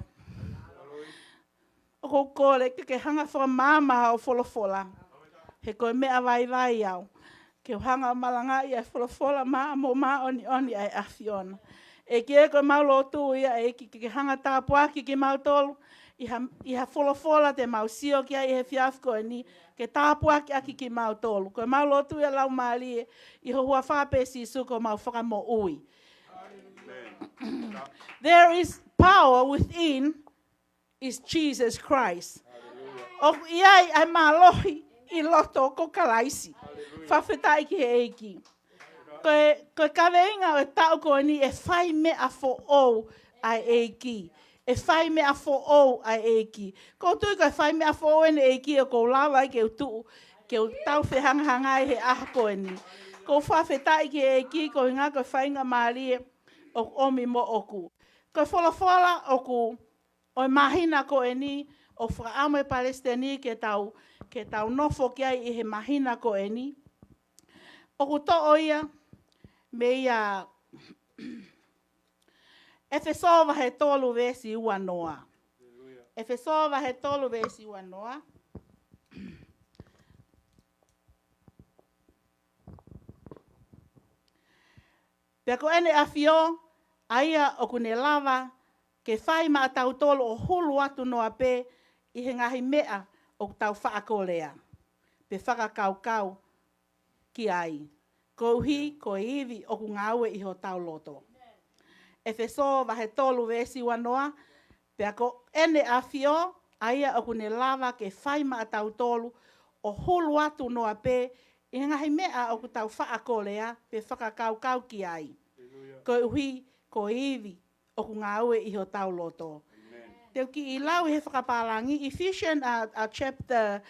ʻoku ou kole ke ke hanga fakamaama hoʻo folofola. He ko e meʻa vaivai au ke u hanga ʻo malangaʻi ʻa e folofola maʻa mo māʻoniʻoni ʻa e ʻAfiona. ʻEiki, ko ʻemau lotu ia, ʻEiki, ke ke hanga tāpuakiʻi kimautolu ʻi ha, ʻi ha folofola te mau sio ki ai ʻi he efiafi ko eni, ke tāpuakiʻaki kimautolu. Ko ʻemau lotu ia Laumālie, ʻi ho huafa pē Sīsū ko homau Fakamoʻui. There is power within is Jesus Christ. ʻOku ʻi ai ʻa e mālohi ʻi loto ko Kalaisi. Fakafetaʻi ki he ʻEiki. Ko e, ko e kaveinga ʻo e taʻu ko eni, ʻe fai meʻa foʻou ʻa e ʻEiki. ʻE fai meʻa foʻou ʻa e ʻEiki. ʻOku ou tui ko e fai meʻa foʻou ʻene ʻEiki ʻoku ou lava ai ke u tuʻu, ke u tau fehangahangai he ʻaho ko eni. ʻOku ou fakafetaʻi ki he ʻEiki, ko e ʻuhinga ko e faingamālie ʻoku ʻomi moʻoku. Ko e folofola ʻoku ʻo e māhina ko eni, ʻoku fakaʻamu ʻe he palesiteni ke tau, ke tau nofo ki ai ʻi he māhina ko eni, ʻoku toʻo ia mei he ʻEfesō vahe tolu veesi ua noa. ʻEfesō vahe tolu veesi ua noa. Pea ko ʻEne ʻAfio, ʻa ia ʻoku ne lava ke fai maʻatautolu ʻo hulu atu noa pē ʻi he ngaahi meʻa ʻoku tau faʻa kolea, pe fakakaukau ki ai, koeʻuhi ko e ivi ʻoku ngāue ʻi hotau loto. ʻEfesō vahe tolu veesi ua noa, pea ko ʻEne ʻAfio, ʻa ia ʻoku ne lava ke fai maʻatautolu ʻo hulu atu noa pē ʻi he ngaahi meʻa ʻoku tau faʻa kolea pe fakakaukau ki ai, koeʻuhi ko e ivi ʻoku ngāue ʻi hotau loto. Te u kiʻi lau ʻi he fakapālangi, Ephesians, uh, uh, chapter,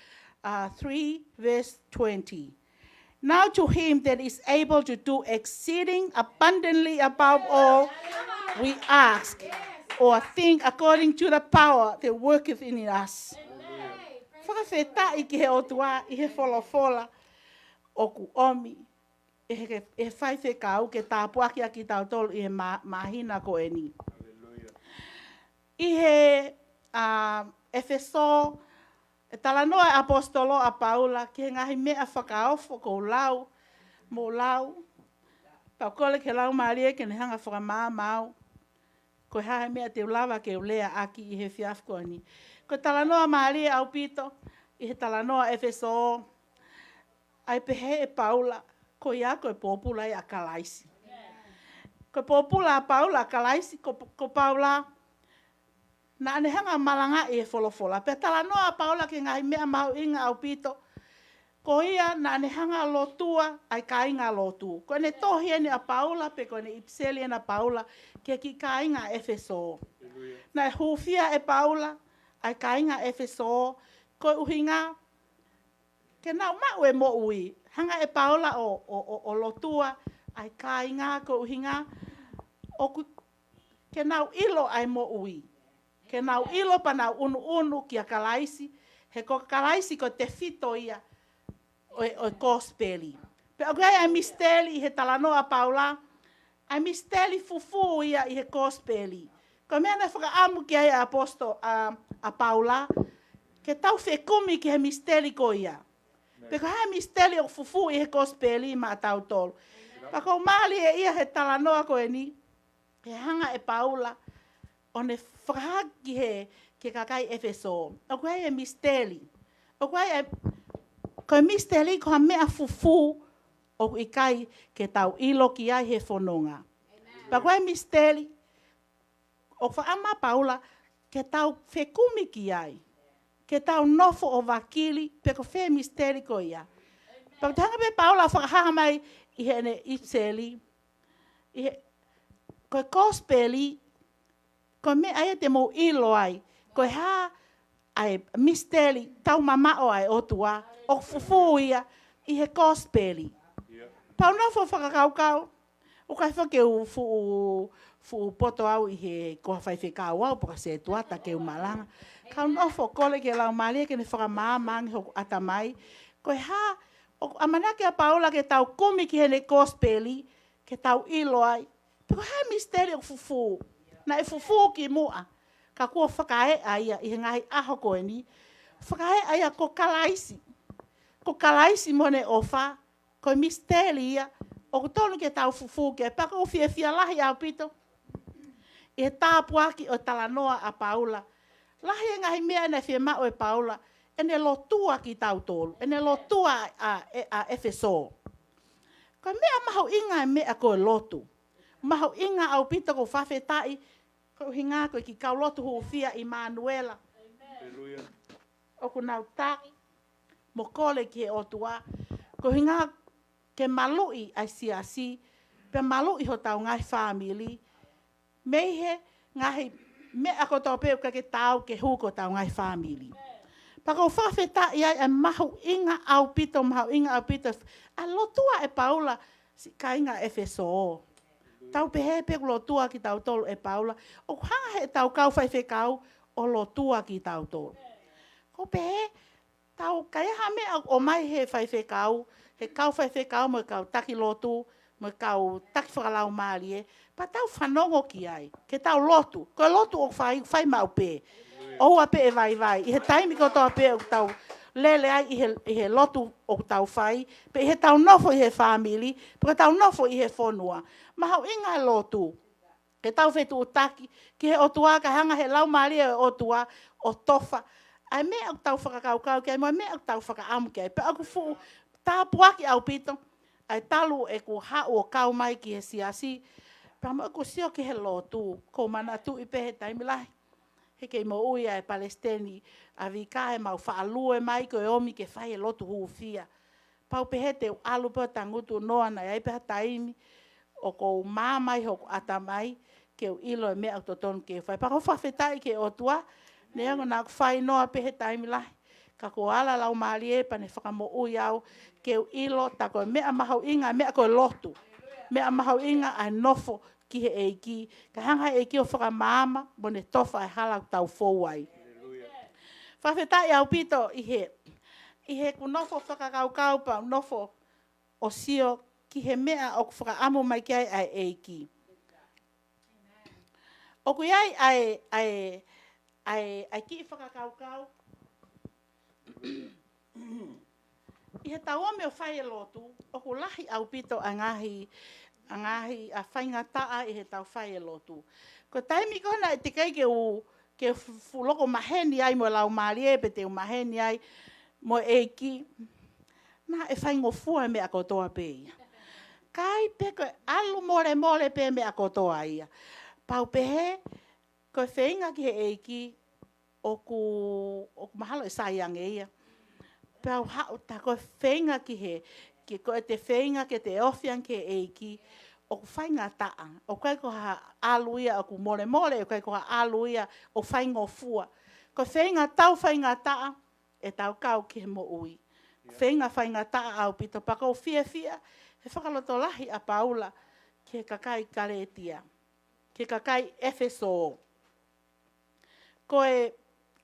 uh, three, verse twenty. Now to him that is able to do exceeding abundantly above all we ask or think, according to the power that worketh in us. Fakafetaʻi ki he ʻOtua ʻi he folofola ʻoku ʻomi ʻe he, ʻe he faifekau ke tāpuakiʻi kitautolu ʻi he mā-, māhina ko eni. ʻI he, ʻa, ʻEfesō, ʻe talanoa e ʻaposetolo ʻa Paula ki he ngaahi meʻa fakaofo ʻoku ou lau, mou lau. Pea u kole ki he Laumālie ke ne hanga ʻo fakamaama au ko e hā e meʻa te u lava ke u leaʻaki ʻi he efiafi ko eni. Ko e talanoa mālie ʻaupito ʻi he talanoa ʻEfesō, ʻa e pehē ʻe Paula, ko ia ko e pōpula ia ʻa Kalaisi. Ko e pōpula ʻa Paula ʻa Kalaisi, ko, ko Paula, naʻa ne hanga ʻo malangaʻi e folofola. Pea talanoa ʻa Paula ki he ngaahi meʻa mahuʻinga ʻaupito. Ko ia naʻa ne hanga ʻo lotua ʻa e kāinga lotu. Ko ʻene tohi eni ʻa Paula, pe ko ʻene ʻipiseli eni ʻa Paula ki he kiʻi kāinga ʻEfesō. Naʻe hūfia ʻe Paula ʻa e kāinga ʻEfesō, ko e ʻuhinga ke nau maʻu e moʻui. Hanga ʻe Paula ʻo, ʻo, ʻo, ʻo lotua ʻa e kāinga ko e ʻuhinga ʻoku, ke nau ʻilo ʻa e moʻui. Ke nau ʻilo pea nau ʻunuʻunu kia Kalaisi, he ko Kalaisi ko e tefito ia ʻo e, ʻo e kosipeli. Pea ʻoku ʻi ai ʻa e misiteli ʻi he talanoa ʻa Paula, ʻa e misiteli fufū ia ʻi he kosipeli. Ko e meʻa naʻe fakaʻamu ki ai ʻa e ʻaposetolo ʻa, ʻa Paula, ke tau fekumi ki he misiteli ko ia. Pe ko e hā e misiteli ʻoku fufū ʻi he kosipeli maʻatautolu. Pea ʻoku mālie ia he talanoa ko eni, he hanga ʻe Paula ʻo ne fakahā ki he, ki he kakai ʻEfesō, ʻoku ʻi ai e misiteli. ʻOku ʻi ai e, ko e misiteli ko ha meʻa fufū ʻoku ʻikai ke tau ʻilo ki ai he fononga. Pea ko e misiteli ʻoku fakaʻamu ʻa Paula ke tau fekumi ki ai, ke tau nofo ʻo vakili pe ko fē e misiteli ko ia. Pea ʻoku hanga pē ʻe Paula ʻo fakahā mai ʻi heʻene ʻipiseli, ʻi he, ko e kosipeli, ko e meʻa ia te mou ʻilo ai ko e hā ʻa e misiteli taumamaʻo ʻa e ʻOtua, ʻoku fufū ia ʻi he kosipeli. Pea u nofo ʻo fakakaukau, ʻoku ʻikai foki ke u fuʻu, fuʻu poto au ʻi he ko ha faifekau au, pe ko ha setuata ke u malanga. Ka u nofo ʻo kole ki he Laumālie ke ne fakamaama ange hoku ʻatamai, ko e hā ʻoku ʻamanaki ʻa Paula ke tau kumi ki heʻene kosipeli, ke tau ʻilo ai pe ko e hā e misiteli ʻoku fufū. Naʻe fufū kimuʻa, ka kuo fakaeʻa ia ʻi he ngaahi ʻaho ko eni. Fakaeʻa ia ko Kalaisi. Ko Kalaisi mo ʻene ʻofa, ko e misiteli ia ʻoku tonu ke tau fufū ki ai. Pea ʻoku ou fiefia lahi ʻaupito ʻi he tāpuaki ʻo e talanoa ʻa Paula. Lahi e ngaahi meʻa naʻe fiemaʻu ʻe Paula, ʻene lotua kitautolu, ʻene lotua ʻa, ʻa, ʻa ʻEfesō. Ko e meʻa mahuʻinga e meʻa ko e lotu. Mahuʻinga ʻaupito, ʻoku ou fakafetaʻi, ko e ʻuhinga ko e kiʻi kau lotu hūfia ʻImanuela. ʻOku nau taki mo kole ki he ʻOtua. Ko e ʻuhinga ke maluʻi ʻa e siasi, pea maluʻi hotau ngaahi fāmili mei he ngaahi meʻa kotoa pē ʻoku ʻikai ke taau ke hū ki hotau ngaahi fāmili. Pea ʻoku ou fakafetaʻi ai ʻa e mahuʻinga ʻaupito, mahuʻinga ʻaupito ʻa e lotua ʻe Paula siʻi kāinga ʻEfesō. Tau pehē pē ʻoku lotua kitautolu ʻe Paula, ʻoku hanga heʻetau kau faifekau ʻo lotua kitautolu. ʻOku ou pehē, tau, ka ʻi ai ha meʻa ʻoku ʻomai he faifekau, he kau faifekau mo e kau taki lotu, mo e kau taki fakalaumālie, pea tau fanongo ki ai, ke tau lotu. Ko e lotu ʻoku fai, fai maʻu pē. ʻOua pē ʻe vaivai ʻi he taimi kotoa pē ʻoku tau lele ai ʻi he, ʻi he lotu ʻoku tau fai, pe ʻi heʻetau nofo ʻi he fāmili, pe ko ʻetau nofo ʻi he fonua. Mahuʻinga e lotu. Ke tau fetuʻutaki ki he ʻOtua, kae hanga he Laumālie ʻo e ʻOtua ʻo tofa ʻa e meʻa ʻoku tau fakakaukau ki ai mo e meʻa ʻoku tau fakaʻamu ki ai. Pea ʻoku fuʻu tāpuaki ʻaupito ʻa e talu ʻeku haʻu ʻo kau mai ki he siasi, pea mo ʻeku sio ki he lotu. ʻOku ou manatuʻi pē he taimi lahi, he kei moʻui ʻa e Palesiteni ʻa Vika, ʻemau faʻa lue mai ko e ʻomi ke fai e lotu hūfia. Pea u pehē te u ʻalu pē ʻo tangutu noa, naʻe ʻi ai pē ha taimi ʻoku ou maama ai hoku ʻatamai ke u ʻilo e meʻa ʻoku totonu ke u fai. Pea ʻoku ou fakafetaʻi ki he ʻOtua, neongo naʻa ku fai noa pē he taimi lahi, Ka ko e ala Laumālie pea ne fakamoʻui au ke u ʻilo tā ko e meʻa mahuʻinga, meʻa ko e lotu. Meʻa mahuʻinga ʻa e nofo ki he ʻEiki. Kae hanga ʻe he ʻEiki ʻo fakamaama mo ne tofa e hala ʻoku tau fou ai. Fakafetaʻi ʻaupito ʻi he, ʻi heʻeku nofo fakakaukau pea u nofo ʻo sio ki he meʻa ʻoku fakaʻamu mai ki ai ʻa e ʻEiki. ʻOku ʻi ai ʻa e, ʻa e, ʻa e, ʻa e kiʻi fakakaukau. ʻI heʻetau ō mai ʻo fai e lotu, ʻoku lahi ʻaupito ʻa e ngaahi, ʻa e ngaahi ʻa e faingataʻa ʻi heʻetau fai e lotu. Ko e taimi ko ē naʻe teʻeki ai ke u, ke fu-, fuʻu loko maheni ai mo e Laumālie pe te u maheni ai mo e ʻEiki, naʻe faingofua e meʻa kotoa pē ia. Kae pē ko e ʻalu molemole pē meʻa kotoa ia. Pea u pehē, ko e feinga ki he ʻEiki, ʻoku, ʻoku mahalo ʻe sai ange ia. Pea u haʻu tā ko e feinga ki he, ki ko e te feinga ke te ofi ange ki he ʻEiki, ʻoku faingataʻa. ʻOku ʻikai ko ha ʻalu ia ʻoku molemole, ʻoku ʻikai ko ha ʻalu ia ʻoku faingofua. Ko e feinga tau faingataʻa, ʻetau kau ki he moʻui. Feinga faingataʻa ʻaupito pea ʻoku ou fiefia he fakalotolahi ʻa Paula ki he kakai Kalētia, ki he kakai ʻEfesō. Ko e,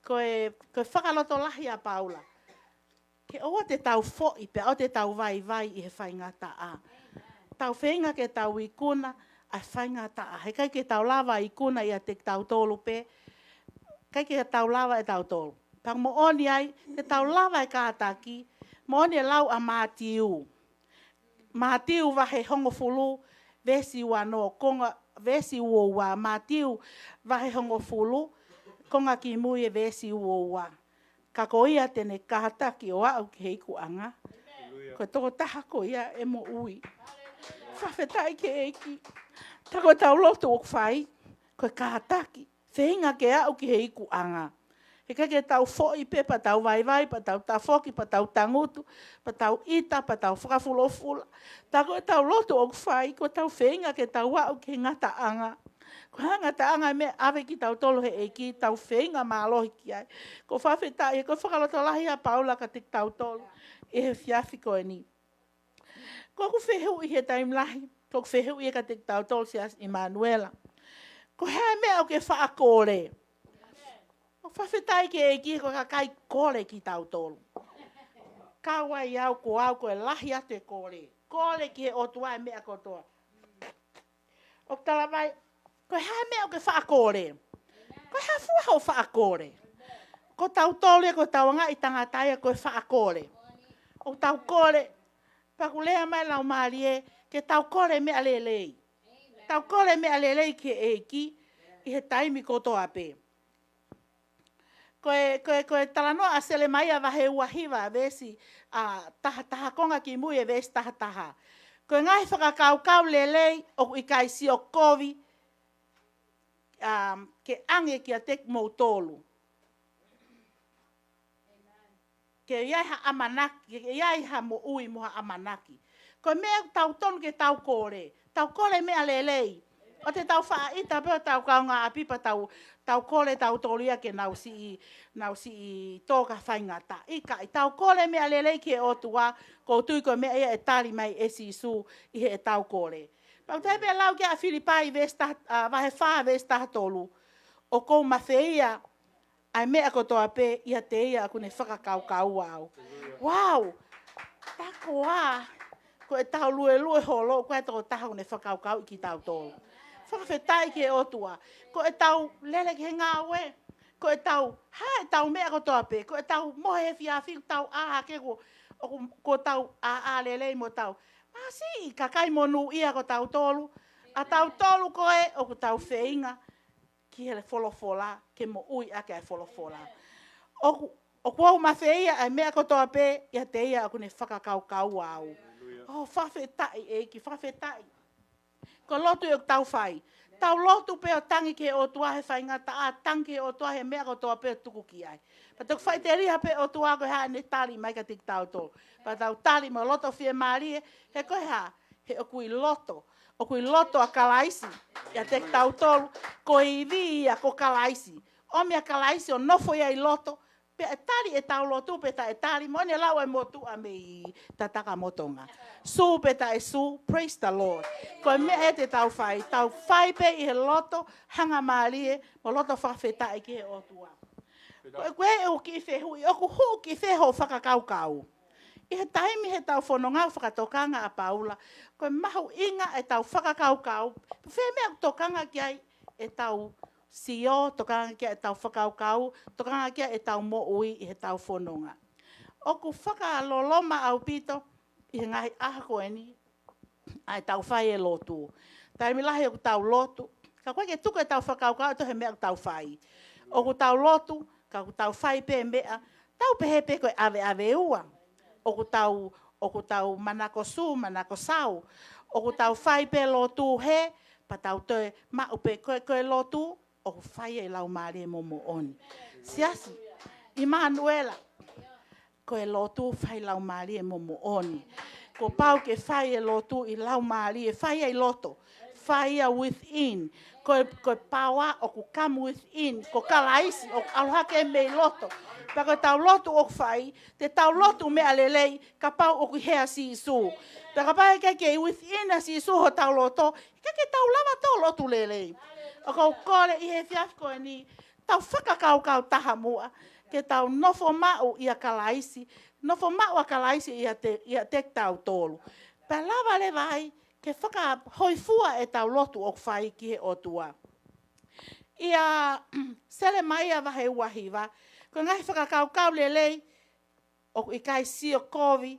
ko e, ko e fakalotolahi ʻa Paula. Ke ʻoua te tau foʻi, pea ʻoua te tau vaivai ʻi he faingataʻa. Tau feinga ke tau ikuna ʻa e faingataʻa. Heʻikai ke tau lava ikuna ʻiate kitautolu pē. ʻIkai ke tau lava ʻe tautolu. Pea moʻoni ai, ke tau lava e kātaki, moʻoni e lau ʻa Mātiu. Mātiu vahe hongofulu, veesi uanoa, konga, veesi uoua, Mātiu vahe hongofulu, konga ki mui e veesi uoua. Ka ko ia te ne kātaki ʻo aʻu ki he ikuʻanga, ko e tokotaha ko ia ʻe moʻui. Fakafetaʻi ki he ʻEiki. Tā ko ʻetau lotu ʻoku fai, ko e kātaki. Feinga ke aʻu ki he ikuʻanga. Heʻikai ke tau foʻi pē pea tau vaivai, pea tau tafoki, pea tau tangutu, pea tau ʻita, pea tau fakafulofula. Tā ko ʻetau lotu ʻoku fai, ko ʻetau feinga ke tau aʻu ki he ngataʻanga. Ko e ngataʻanga meʻa ʻave kitautolu he ʻEiki, tau feinga mālohi ki ai. ʻOku ou fakafetaʻi, ko e fakalotolahi ʻa Paula kiate kitautolu ʻi he efiafi ko eni. ʻOku ou fehuʻi he taimi lahi, ʻoku ou fehuʻi kiate kitautolu Siasi ʻImanuela. Ko e hā e meʻa ʻoku ke faʻa kole? ʻOku ou fakafetaʻi ki he ʻEiki ko e kakai kole kitautolu. Kau ai au, ko au ko e lahi atu e kole. Kole ki he ʻOtua e meʻa kotoa. ʻOku talamai, ko e hā e meʻa ʻoku ke faʻa kole? Ko e hā fua hoʻo faʻa kole? Ko tautolu ia, ko tau ngaahi tangata ia, ko e faʻa kole. ʻOku tau kole, pea ʻoku lea mai Laumālie, ke tau kole meʻa lelei. Tau kole meʻa lelei ki he ʻEiki, ʻi he taimi kotoa pē. Ko e, ko e, ko e talanoa ʻa Selemaia vahe ua hiva, veesi, ʻa, taha taha, konga ki mui e veesi taha taha. Ko e ngaahi fakakaukau lelei ʻoku ʻikai sio kovi, um, ke ʻange kiate kimoutolu. Ke ʻi ai ha ʻamanaki, ke ʻi ai ha moʻui mo ha ʻamanaki. Ko e meʻa ʻoku tau tonu ke tau kole, tau kole meʻa lelei. ʻOua te tau faʻa ʻita pē ʻo tau kaungāʻapi pea tau, tau kole tautolu ia ke nau siʻi, nau siʻi tō ki ha faingataʻa. ʻIkai, tau kole meʻa lelei ki he ʻOtua, ʻoku ou tui ko e meʻa ia ʻe tali mai ʻe Sīsū ʻi heʻetau kole. Pea ʻoku ou tui pē lau ki ai ʻa Filipai veesi taha, ʻa, vahe fā veesi taha tolu. ʻOku ou mafeia ʻa e meʻa kotoa pē ʻiate ia ʻoku ne fakakaukaua au. Wow! Tā ko ā, ko ʻetau luelue holo, ko e tokotaha ʻoku ne fakakaukauʻi kitautolu. Fakafetaʻi ki he ʻOtua. Ko ʻetau lele ki he ngāue, ko ʻetau, hā ʻetau meʻa kotoa pē, ko ʻetau mohe he efiafi, tau ʻā hake ko, ʻoku, ko tau ʻāʻā lelei mo tau. Māsiʻi, kakai monūʻia ko tautolu. ʻA tautolu ko ē, ʻoku tau feinga ki he folofola, ke moʻui ʻaki ʻa e folofola. ʻOku, ʻoku ou mafeia ʻa e meʻa kotoa pē ʻiate ia ʻoku ne fakakaukaua au. ʻOku fakafetaʻi ʻEiki, fakafetaʻi. Ko e lotu ʻoku tau fai. Tau lotu pē ʻo tangi ki he ʻOtua he faingataʻa, tangi ki he ʻOtua he meʻa kotoa pē ʻoku tuku ki ai. Pea toki faʻiteliha pē ʻOtua ko e hā ʻene tali mai kiate kitautolu. Pea tau tali mo e loto fiemālie, he ko e hā, he ʻoku ʻi loto. ʻOku ʻi loto ʻa Kalaisi ʻiate kitautolu, ko e ivi ia ko Kalaisi. ʻOmi ʻa Kalaisi ʻo nofo ia ʻi loto, Pea ʻe tali ʻetau lotu, pe taʻe tali, mo ne lau e motuʻa mei Tatakamotonga. Sū pe taʻe sū, praise the Lord. Ko e meʻa ia te tau fai, tau fai pē ʻi he loto hangamālie, mo loto fakafetaʻi ki he ʻOtua. Ko e, ko e ʻoku kiʻi fehuʻi, ʻoku hū ki fē hoʻo fakakaukau. ʻI he taimi he tau fononga fakatokanga ʻa Paula, ko e mahuʻinga ʻetau fakakaukau, fē meʻa ʻoku tokanga ki ai ʻetau sio, tokanga ki ai ʻetau fakakaukau, tokanga ki ai ʻetau moʻui ʻi he tau fononga. ʻOku fakaloloma ʻaupito ʻi he ngaahi ʻaho ko eni ʻa ʻetau fai e lotu. Taimi lahi ʻoku tau lotu, ka ʻoku ʻikai ke tuku ʻetau fakakaukau ʻe toe he meʻa ʻoku tau fai. ʻOku tau lotu, ka ʻoku tau fai pē meʻa, tau pehē pē ko e ʻaveʻave ua. ʻOku tau, ʻoku tau manako sū, manako sau. ʻOku tau fai pē lotu hē, pea tau toe maʻu pē ko e, ko e lotu, ʻoku fai ai ʻi laumālie mo moʻoni. Siasi, ʻImanuela, ko e lotu fai laumālie mo moʻoni. Kuo pau ke fai e lotu ʻi laumālie, fai ai loto. Fai ia within. Ko e, ko e power ʻoku come within. Ko Kalaisi ʻoku ʻalu hake mei loto. Pea ko ʻetau lotu ʻoku fai, te tau lotu meʻa lelei, kapau ʻoku ʻi hē ʻa Sīsū. Pea kapau ʻe ʻikai ke within ʻa Sīsū hotau loto, ʻikai ke tau lava ʻo lotu lelei. ʻOku ou kole ʻi he efiafi ko eni, tau fakakaukau taha muʻa, ke tau nofo maʻu ʻia Kalaisi, nofo maʻu ʻa Kalaisi ʻiate, ʻiate kitautolu. Pea lava leva ai, ke fakahōifua ʻetau lotu ʻoku fai ki he ʻOtua. ʻIa Selemaia vahe ua hiva, ko e ngaahi fakakaukau lelei, ʻoku ʻikai sio kovi,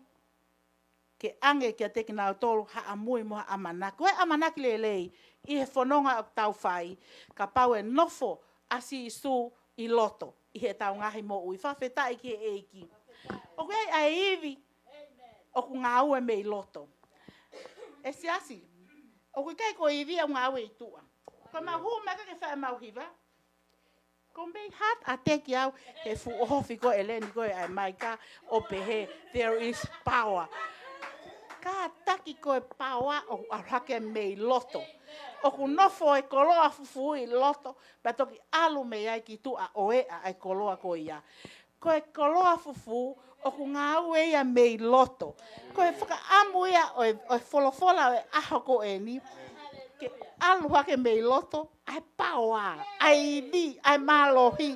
ke ʻange kiate kinautolu ha ʻamui mo ha ʻamanaki. Ko e ʻamanaki lelei ʻi he fononga ʻoku tau fai, kapau ʻe nofo ʻa Sīsū ʻi loto, ʻi heʻetau ngaahi moʻui. Fakafetaʻi ki he ʻEiki. ʻOku ʻi ai ʻa e ivi, ʻoku ngāue mei loto. ʻE siasi, ʻoku ʻikai ko e ivi ʻoku ngāue ʻi tuʻa. Ko mau hū mai ka ke fai mau hiva. Ko mei heart attack au, he fuʻu ofi ko ʻEleni ko ē ʻa e maika ʻo pehē, there is power. Kātaki ko e power ʻoku ʻalu hake mei loto. ʻOku nofo e koloa fufū ʻi loto, pea toki ʻalu mei ai ki tuʻa ʻo ʻea ʻa e koloa ko ia. Ko e koloa fufū, ʻoku ngāue ia mei loto. Ko e fakaʻamu ia ʻo e, ʻo e folofola ʻo e ʻaho ko eni, ke ʻalu hake mei loto, ʻa e power, ʻa e ivi, ʻa e mālohi.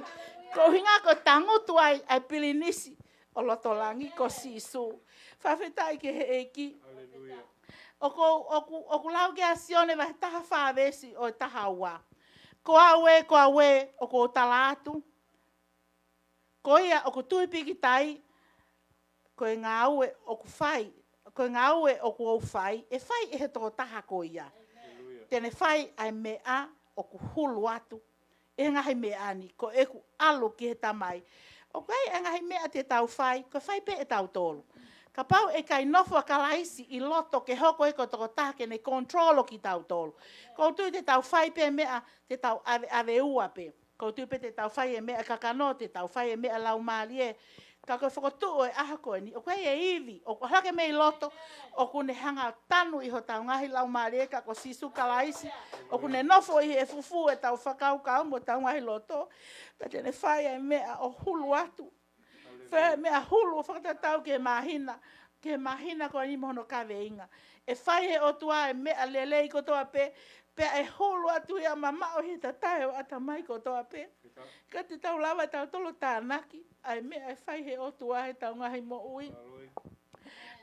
Ko e ʻuhinga ko e tangutu ai ʻa e pilinisi ʻo loto langi ko Sīsū. Fakafetaʻi ki he ʻEiki. Hallelujah. ʻOku, ʻoku, ʻoku lau ki ai ʻa Sione vahe taha fā veesi ʻo e taha ua. Ko au ē, ko au ē, ʻoku ou tala atu, ko ia ʻoku tui pīkitai, ko e ngāue ʻoku fai, ko e ngāue ʻoku ou fai, ʻe fai ʻe he tokotaha ko ia. Hallelujah. Te ne fai ʻa e meʻa ʻoku hulu atu ʻi he ngaahi meʻa ni, ko ʻeku ʻalu ki he Tamai. ʻOku ʻi ai e ngaahi meʻa te tau fai, ko e fai pē ʻe tautolu. Kapau ʻe ʻikai nofo ʻa Kalaisi ʻi loto ke hoko ia ko e tokotaha ke ne control kitautolu. ʻOku ou tui te tau fai pē meʻa, te tau ʻave, ʻave ua pē. ʻOku ou tui pē te tau fai e meʻa kakano, te tau fai e meʻa laumālie. Ka ko e fokotuʻu ʻo e ʻaho ko eni, ʻoku ʻi ai e ivi, ʻoku ʻalu hake mei loto, ʻoku ne hanga ʻo tanu ʻi hotau ngaahi laumālie, ka ko Sīsū Kalaisi, ʻoku ne nofo ʻi he fufū ʻetau fakakaukau mo ʻetau ngaahi loto, pea te ne fai ʻa e meʻa ʻo hulu atu. Fai ʻa e meʻa hulu ʻo fakatatau ki he māhina, ki he māhina ko eni mo hono kaveinga. ʻE fai ʻe he ʻOtua e meʻa lelei kotoa pē, pea ʻe hulu atu ia mamaʻo ʻi he tatae ʻo e ʻatamai kotoa pē. Ka te tau lava ʻe tautolu ʻo tānaki ʻa e meʻa ʻe fai ʻe he ʻOtua ʻi heʻetau ngaahi moʻui.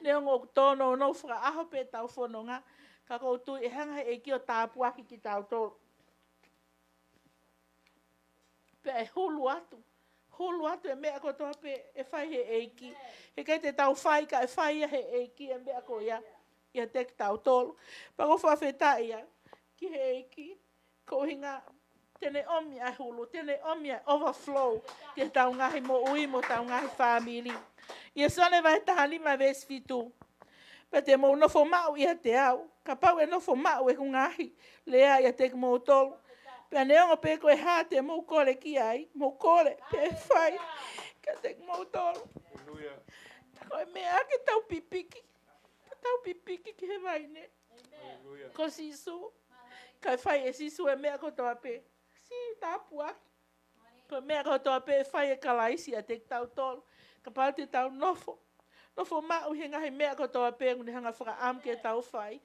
Neongo ʻoku tōnounou fakaʻaho pē ʻetau fononga, ka ʻoku ou tui ʻe hanga ʻe he ʻEiki ʻo tāpuaki kitautolu. Pea ʻe hulu atu. Hulu atu e meʻa kotoa pē ʻe fai ʻe he ʻEiki. He ʻikai te tau fai ka ʻe fai ia ʻe he ʻEiki e meʻa ko ia ʻiate kitautolu. Pea ʻoku ou fakafetaʻi ai ki he ʻEiki. Ko e ʻuhinga te ne ʻomi ʻa e hulu, te ne ʻomi ʻa e overflow ki heʻetau ngaahi moʻui mo ʻetau ngaahi fāmili. ʻIa Sione vahe taha nima veesi fitu. Pea te mou nofo maʻu ʻiate au, kapau ʻe nofo maʻu ʻeku ngaahi lea ʻiate kimoutolu. Pea neongo pe ko e hā te mou kole ki ai, mou kole, pea ʻe fai kiate kimoutolu. Hallelujah. Ko e meʻa ke tau pipiki, ke tau pipiki ki he vaine. Hallelujah. Ko Sīsū, kae fai ʻe Sīsū e meʻa kotoa pē. Sī tāpuaki. Ko e meʻa kotoa pē ʻe fai ʻe Kalaisi ʻiate kitautolu. Kapau te tau nofo. Nofo maʻu he ngaahi meʻa kotoa pē ʻoku ne hanga fakaʻamu ke tau fai.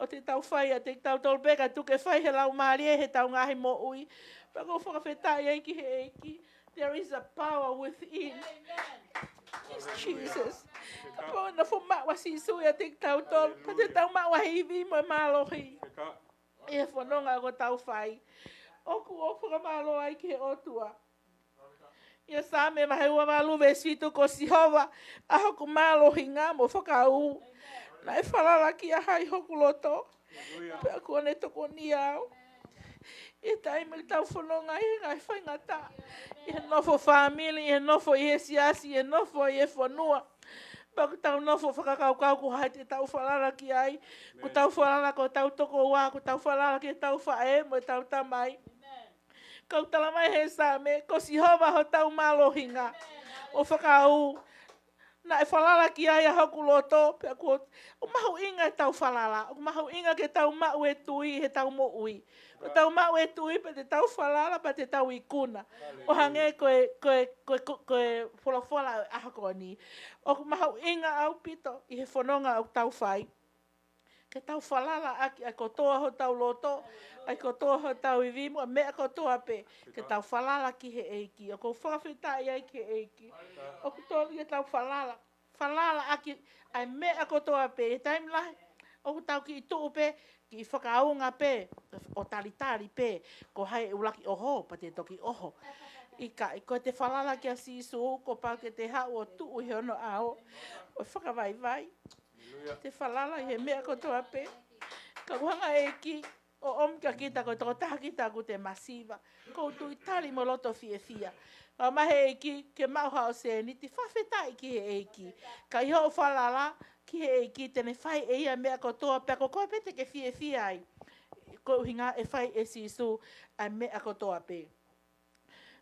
ʻO te tau fai ʻiate kitautolu pē ka tuku ke fai he Laumālie he tau ngaahi moʻui. Pea ʻoku ou fakafetaʻi ai ki he ʻEiki. There is a power within. It's Jesus. Kapau nofo maʻu ʻa Sīsū ʻiate kitautolu. Pea te tau maʻu ʻa e ivi mo e mālohi. ʻI he fononga ʻoku tau fai. ʻOku ou fakamālō ai ki he ʻOtua. ʻI he Saame vahe ua valu veesi fitu, ko Sihova ʻa hoku mālohinga mo fakaū. Naʻe falala kia hai hoku loto. Pea kuo ne tokoni au. ʻI he taimi ʻoku tau fononga ai he ngaahi faingataʻa. ʻI he nofo fāmili, ʻi he nofo ʻi he siasi, ʻi he nofo ʻi he fonua. Pea ʻoku tau nofo fakakaukau ko hai te tau falala ki ai. ʻOku tau falala ki hotau tokoua, ʻoku tau falala ki hotau faʻē mo ʻetau tamai. Ka ʻoku tala mai he Saame, ko Sihova hotau mālohinga mo fakaū. Naʻe falala ki ai ʻa hoku loto, pea kuo, ʻoku mahuʻinga ʻetau falala, ʻoku mahuʻinga ke tau maʻu e tui he tau moʻui. Ko tau maʻu e tui, pea te tau falala, pea te tau ikuna. ʻO hangē ko e, ko e, ko e, ko e, ko e folofola ʻo e ʻaho ko eni. ʻOku mahuʻinga ʻaupito ʻi he fononga ʻoku tau fai. Ke tau falala ʻaki ʻa e kotoa hotau loto, ʻa e kotoa hotau ivi mo e meʻa kotoa pē. Ke tau falala ki he ʻEiki. ʻOku ou fakafetaʻi ai ki he ʻEiki. ʻOku tonu ke tau falala. Falala ʻaki ʻa e meʻa kotoa pē. He taimi lahi, ʻoku tau kiʻi tuʻu pē, kiʻi fakaʻaonga pē, ʻo talitali pē, ko hai ʻe ʻuluaki ʻoho, pea te toki ʻoho. ʻIkai, ko ʻete falala kia Sīsū, kuo pau ke te haʻu ʻo tuʻu ʻi hono ʻao. ʻO fakavaivai. Te falala ʻi he meʻa kotoa pē. Ka ʻoku hanga ʻe he ʻEiki ʻo ʻomi kia kita ko e tokotaha kita ʻoku te masiva. ʻOku ou tui tali mo loto fiefia. Ka ʻomai he ʻEiki ke maʻu haʻo sēniti, fakafetaʻi ki he ʻEiki. Ka ʻi hoʻo falala ki he ʻEiki te ne fai ʻe ia meʻa kotoa pē, ko koe pē te ke fiefia ai. Ko e ʻuhinga ʻe fai ʻe Sīsū ʻa e meʻa kotoa pē.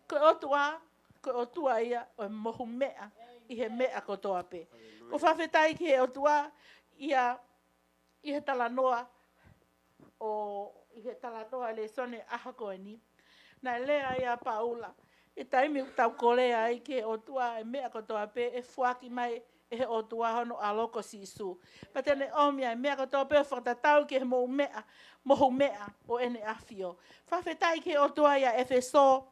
Ko e ʻOtua, ko e ʻOtua ia ʻo e mohu meʻa ʻi he meʻa kotoa pē. ʻOku ou fakafetaʻi ki he ʻOtua ia ʻi he talanoa ʻo, ʻi he talanoa lēsoni ʻaho ko eni. Naʻe lea ia ʻa Paula, ʻi he taimi ʻoku tau kole ai ki he ʻOtua ʻa e meʻa kotoa pē ʻe foaki mai ʻe he ʻOtua hono ʻAlo ko Sīsū. Pea te ne ʻomi ʻa e meʻa kotoa pē ʻo fakatatau ki he mohu meʻa, mohu meʻa ʻo ʻene ʻAfio. Fakafetaʻi ki he ʻOtua ia ʻEfesō,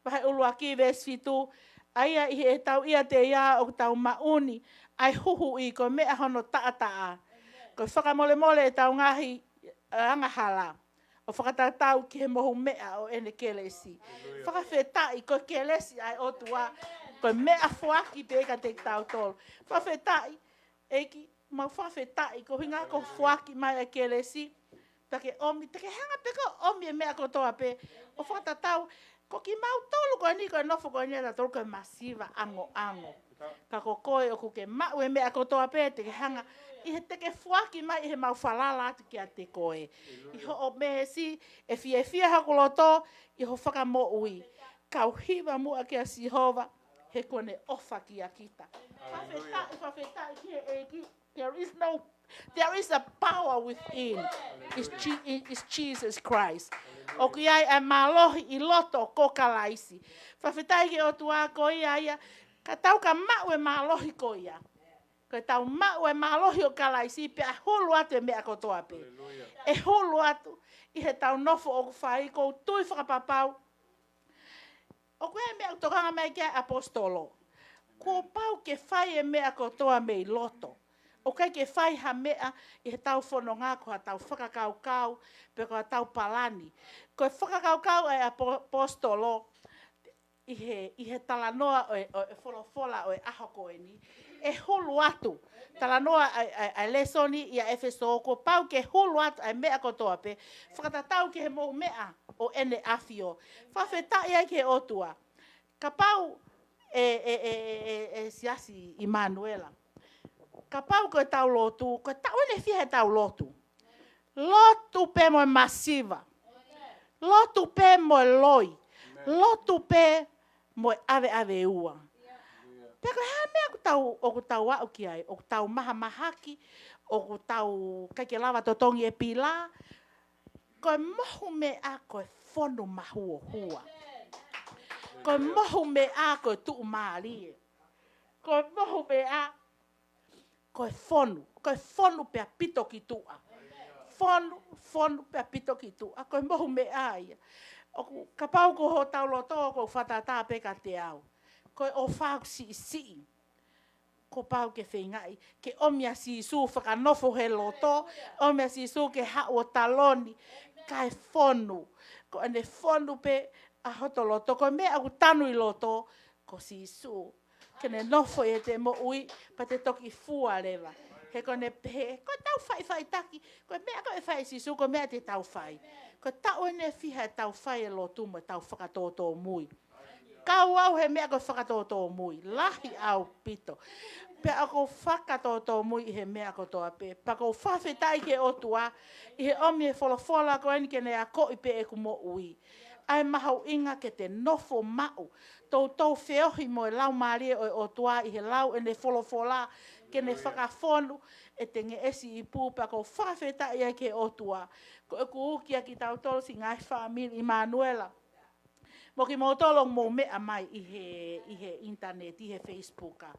vahe ʻuluaki veesi fitu, ʻa ia ʻi heʻetau ʻiate ia ʻoku tau maʻu ni ʻa e huhuʻi ko e meʻa hono taʻataʻa. Ko e fakamolemole ʻetau ngaahi angahala. ʻO fakatatau ki he mohu meʻa ʻo ʻene kelesi. Fakafetaʻi ko e kelesi ʻa e ʻOtua. Ko e meʻa foaki pē kiate kitautolu. Fakafetaʻi, ʻEiki, mau fakafetaʻi, ko e ʻuhinga ko e foaki mai ʻa e kelesi. Pea ke ʻomi, te ke hanga pē ko e ʻomi e meʻa kotoa pē. ʻO fakatatau, ko kimautolu ko eni, ko e nofo ko eni ʻa tautolu ko e masiva ʻangoʻango. Ka ko koe ʻoku ke maʻu e meʻa kotoa pē te ke hanga, ʻi he te ke foaki mai ʻi he mau falala atu kiate koe. ʻI hoʻo meesi, ʻe fiefia hoku loto, ʻi hoʻo fakamoʻui. Kau hiva muʻa kia Sihova, he kuo ne ʻofa kia kita. Fakafetaʻi, fakafetaʻi ki he ʻEiki. There is no, there is a power within. It's, Je- it's Jesus Christ. ʻOku ʻi ai ʻa e mālohi ʻi loto ko Kalaisi. Fakafetaʻi ki he ʻOtua ko ia ia. Ka tau ka maʻu e mālohi ko ia. Ka tau maʻu e mālohi ʻo Kalaisi pea hulu atu e meʻa kotoa pē. ʻE hulu atu ʻi heʻetau nofo ʻoku fai, ʻoku ou tui fakapapau. ʻOku ʻi ai e meʻa ʻoku tokanga mai ki ai ʻapositolo. Kuo pau ke fai e meʻa kotoa mei loto. ʻOku ʻikai ke fai ha meʻa ʻi heʻetau fononga ko haʻatau fakakaukau, pe ko haʻatau palani. Ko e fakakaukau ʻa e ʻapo- ʻapositolo, ʻi he, ʻi he talanoa ʻo e, ʻo e folofola ʻo e ʻaho ko eni. ʻE hulu atu. Talanoa ʻa e, ʻa e, ʻa e lēsoni ia ʻEfesō, kuo pau ke hulu atu ʻa e meʻa kotoa pē. Fakatatau ki he mohu meʻa ʻo ʻene ʻAfio. Fakafetaʻi ai ki he ʻOtua. Kapau ʻe, ʻe, ʻe, ʻe, ʻe, ʻe siasi ʻImanuela. Kapau ko ʻetau lotu, ko e taʻu eni ʻe fiha ʻetau lotu. Lotu pē mo e masiva. Lotu pē mo e loi. Lotu pē mo e ʻaveʻave ua. Pea ko e hā e meʻa ʻoku tau, ʻoku tau aʻu ki ai, ʻoku tau mahamahaki, ʻoku tau ʻikai ke lava totongi e pila, ko e mohu meʻa ko e fonu mahuohua. Ko e mohu meʻa ko e tuʻumālie. Ko e mohu meʻa ko e fonu. Ko e fonu pea pito ki tuʻa. Fonu, fonu pea pito ki tuʻa. Ko e mohu meʻa ia. ʻOku kapau ko hotau loto ko e fakatātā pē kiate au. Ko e ʻofa ʻoku siʻisiʻi. Kuo pau ke feingaʻi ke ʻomi ʻa Sīsū fakanofo he loto, ʻomi ʻa Sīsū ke haʻu ʻo taloni, kae fonu. Ko ʻene fonu pē ʻa hoto loto, ko e meʻa ʻoku tanu ʻi loto, ko Sīsū. Ke ne nofo ʻi heʻete moʻui, pea te toki fua leva. He ko ʻene pehē, ko ʻetau faʻifaʻitaki, ko e meʻa ko ē ʻe fai ʻe Sīsū, ko e meʻa te tau fai. Ko e taʻu ʻeni ʻe fiha ʻetau fai e lotu mo ʻetau fakatōtōmui. Kau au he meʻa ko e fakatōtōmui, lahi ʻaupito. Pea ʻoku ou fakatōtōmui ʻi he meʻa kotoa pē. Pea ʻoku ou fakafetaʻi ki he ʻOtua, ʻi he ʻomi e folofola ko eni ke ne akoʻi pē ʻeku moʻui. ʻA e mahuʻinga ke te nofo maʻu. Toutou feohi mo e Laumālie ʻo e ʻOtua ʻi he lau ʻene folofola, ke ne fakafonu ʻete ngeʻesi ipu, pea ʻoku ou fakafetaʻi ai ki he ʻOtua. Ko ʻeku uki ʻa kitautolu siʻi ngaahi fāmili ʻImanuela. Mo kimoutolu ʻoku mou meʻa mai ʻi he, ʻi he internet, ʻi he Facebook, ʻa.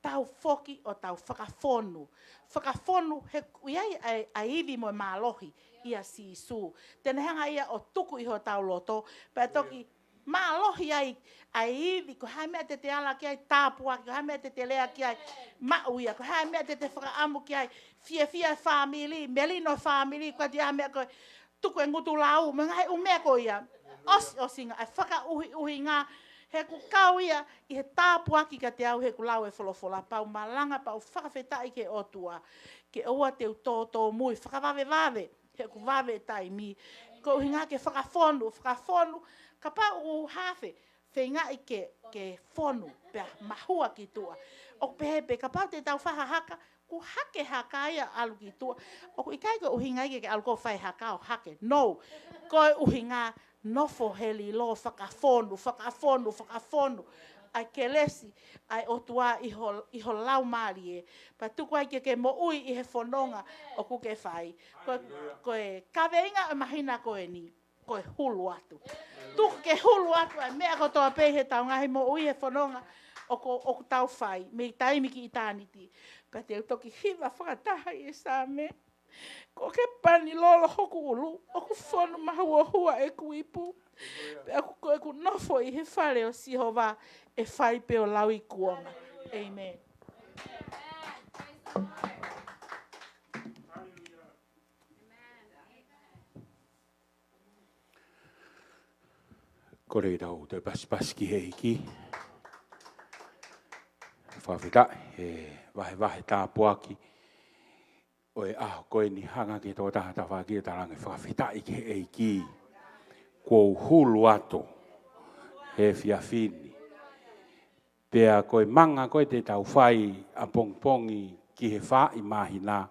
Tau foki ʻo tau fakafonu. Fakafonu he ʻoku ʻi ai ʻa e, ʻa e ivi mo e mālohi ʻia Sīsū. Te ne hanga ia ʻo tuku ʻi hotau loto, pea toki mālohi ai ʻa e ivi, ko e hā e meʻa te te ala ki ai tāpuaki, ko e hā e meʻa te te lea ki ai maʻu ia, ko e hā e meʻa te te fakaʻamu ki ai fiefia e fāmili, melino e fāmili, ko e hā e meʻa ko e tuku e ngutu lau, mo e ngaahi ʻū meʻa ko ia. ʻOsi, ʻosi ngā, ʻa e fakaʻuhiʻuhinga, he ʻoku kau ia ʻi he tāpuaki kiate au, he ʻoku lau e folofola, pea u malanga, pea u fakafetaʻi ki he ʻOtua, ke ʻoua te u tōtōmui, fakavavevave, he ʻoku vave e taimi, ko e ʻuhinga ke fakafonu, fakafonu, kapau ʻoku hafe, feingaʻi ke, ke fonu, pea mahua ki tuʻa. ʻOku pehē pē, kapau te tau fai ha haka, ʻoku hake haka ia ʻalu ki tuʻa. ʻOku ʻikai ko e ʻuhinga ia ke, ke ʻalu ʻo fai haka ʻo hake. No. Ko e ʻuhinga nofo he lilo, fakafonu, fakafonu, fakafonu. ʻA e kelesi ʻa e ʻOtua ʻi ho, ʻi ho laumālie. Pea tuku ai ke ke moʻui ʻi he fononga ʻoku ke fai. Ko, ko e kaveinga ʻo e māhina ko eni. Ko e hulu atu. Tuku ke hulu atu ʻa e meʻa kotoa pē ʻi heʻetau ngaahi moʻui he fononga ʻoku, ʻoku tau fai, mei taimi ki ʻitāniti. Pea te u toki hiva fakataha ʻi he Saame. Kuo ke pani lolo hoku ʻulu, ʻoku fonu mahuohua ʻeku ipu. Pea ʻoku, ko ʻeku nofo ʻi he fale ʻo Sihova ʻe fai pē ʻo lauikuonga. ʻĒmeni. Kole ke tau toe pasipasi ki he ʻEiki. Fakafetaʻi, he vahevahe tāpuaki ʻo e ʻaho ko eni, hanga ki he tokotaha tafaʻaki ʻo talaange fakafetaʻi ki he ʻEiki. Kuo u hulu atu he efiafi ni. Pea ko e manga ko ē te tau fai ʻapongipongi ki he faaʻi māhina,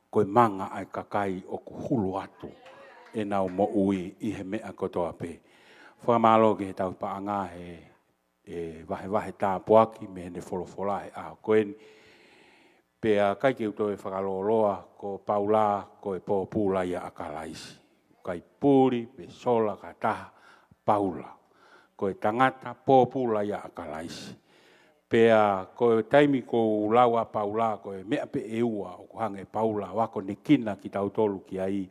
ko e manga ʻa e kakai ʻoku hulu atu ʻenau moʻui ʻi he meʻa kotoa pē. Fakamālō ki he tauhi paʻanga he, ʻe vahevahe tāpuaki mei heʻene folofola he ʻaho ko eni. Pea ʻikai ke u toe fakalōloa, ko Paula ko e pōpula ia ʻa Kalaisi. ʻIkai puli pe sola ki ha taha, Paula. Ko e tangata pōpula ia ʻa Kalaisi. Pea ko e taimi ʻoku ou lau ʻa Paula, ko e meʻa pē ʻe ua ʻoku hanga ʻe Paula ʻo akonekina kitautolu ki ai,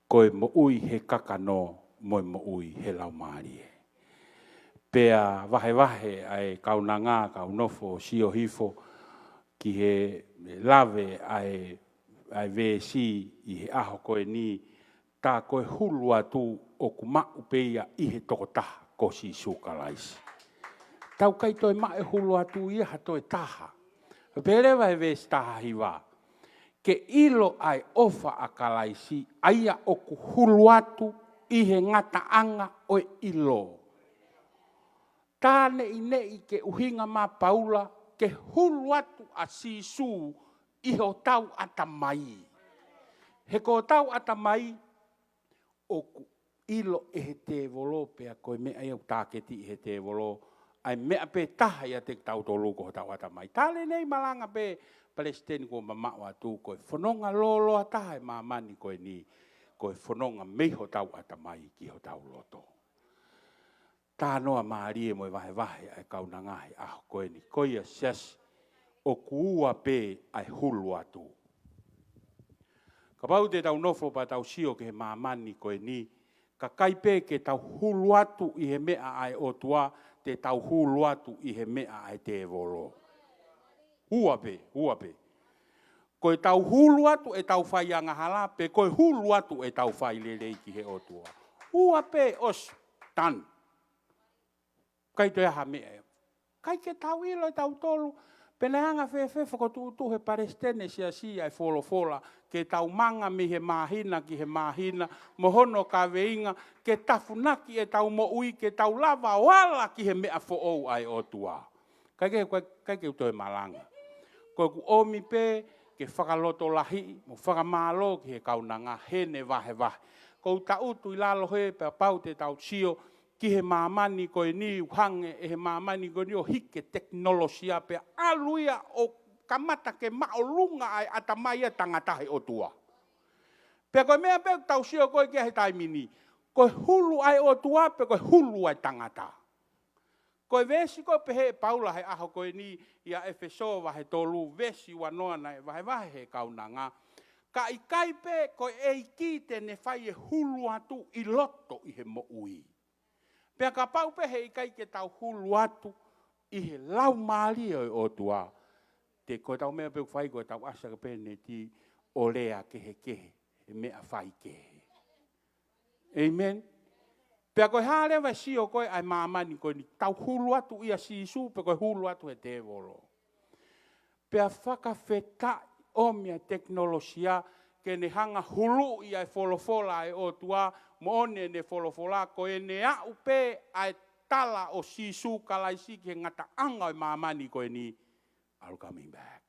ko e moʻui he kakano mo e moʻui he laumālie. Pea vahevahe ʻa e kaunanga, kau nofo ʻo sio hifo ki he lave ʻa e, ʻa e veesi ʻi he ʻaho ko eni, tā ko e hulu atu ʻoku maʻu pē ia ʻi he tokotaha ko Sīsū Kalaisi. Tau ʻikai toe maʻu e hulu atu ia ha toe taha. Pehē leva he veesi taha hiva, ke ʻilo ʻa e ʻofa ʻa Kalaisi, ʻa ia ʻoku hulu atu ʻi he ngataʻanga ʻo e ʻilo. Tā neʻineʻi ke ʻuhinga mai Paula, ke hulu atu ʻa Sīsū ʻi hotau ʻatamai. He ko hotau ʻatamai, ʻoku ʻilo ʻe he tēvolo, pea ko e meʻa ia ʻoku tāketi ʻe he tēvolo, ʻa e meʻa pē taha ia ʻiate kitautolu ko hotau ʻatamai. Tali nei malanga pē Palesiteni kuo mamaʻo atu, ko e fononga lōloa taha ʻi māmani ko eni, ko e fononga mei hotau ʻatamai ki hotau loto. Talanoa mālie mo e vahevahe ʻa e kaunanga he ʻaho ko eni. Ko ia siasi, ʻoku ua pē ʻa e hulu atu. Kapau te tau nofo pea tau sio ki he māmani ko eni, ka ʻikai pē ke tau hulu atu ʻi he meʻa ʻa e ʻOtua, te tau hulu atu ʻi he meʻa ʻa e tēvolo. Ua pē, ua pē. Ko e tau hulu atu ʻetau fai angahala, pe ko e hulu atu ʻetau fai lelei ki he ʻOtua. Ua pē ʻosi, tanu. ʻIkai toe ʻi ai ha meʻa. ʻIkai ke tau ʻilo ʻe tautolu pe naʻe anga fēfē fokotuʻutuʻu he palesiteni siasi ʻa e folofola, ke tau manga mei he māhina ki he māhina, mo hono kaveinga, ke tafunaki ʻetau moʻui, ke tau lava ʻo ala ki he meʻa foʻou ʻa e ʻOtua. ʻIkai ke, ʻikai, ʻikai ke u toe malanga. Ko ʻeku ʻomi pē ke fakalotolahiʻi mo fakamālō ki he kaunanga heʻene vahevahe. Ko u taʻutu ʻi lalo he pea kapau te tau sio ki he māmani ko eni, ʻoku hangē ʻe he māmani ko eni ʻo hiki e tekinolosia pea ʻalu ia ʻo kamata ke māʻolunga ʻa e ʻatamai ʻa e tangata he ʻOtua. Pea ko e meʻa pē ʻoku tau sio ko ē ki ai he taimi ni, ko e hulu ʻa e ʻOtua pe ko e hulu ʻa e tangata. Ko e veesi ko ē pehē ʻe Paula he ʻaho ko eni ʻia ʻEfesō vahe tolu, veesi ua noa naʻe vahevahe he kaunanga. Ka ʻikai pē ko e ʻEiki te ne fai e hulu atu ʻi loto ʻi he moʻui. Pea kapau pē he ʻikai ke tau hulu atu ʻi he laumālie ʻo e ʻOtua, te ko ʻetau meʻa pē ʻoku fai ko ʻetau ʻasi hake pē he neti ʻo lea kehekehe he meʻa fai kehe. ʻĒmeni. Pea ko e hā leva e sio ko ē ʻa e māmani ko eni, tau hulu atu ʻia Sīsū pe ko e hulu atu he tēvolo. Pea fakafetaʻi ʻomi ʻa e tekinolosia ke ne hanga huluʻi ʻa e folofola ʻa e ʻOtua, moʻoni ʻene folofola, ko ʻene aʻu pē ʻa e tala ʻo Sīsū Kalaisi ki he ngataʻanga ʻo e māmani ko eni, ʻalu coming back.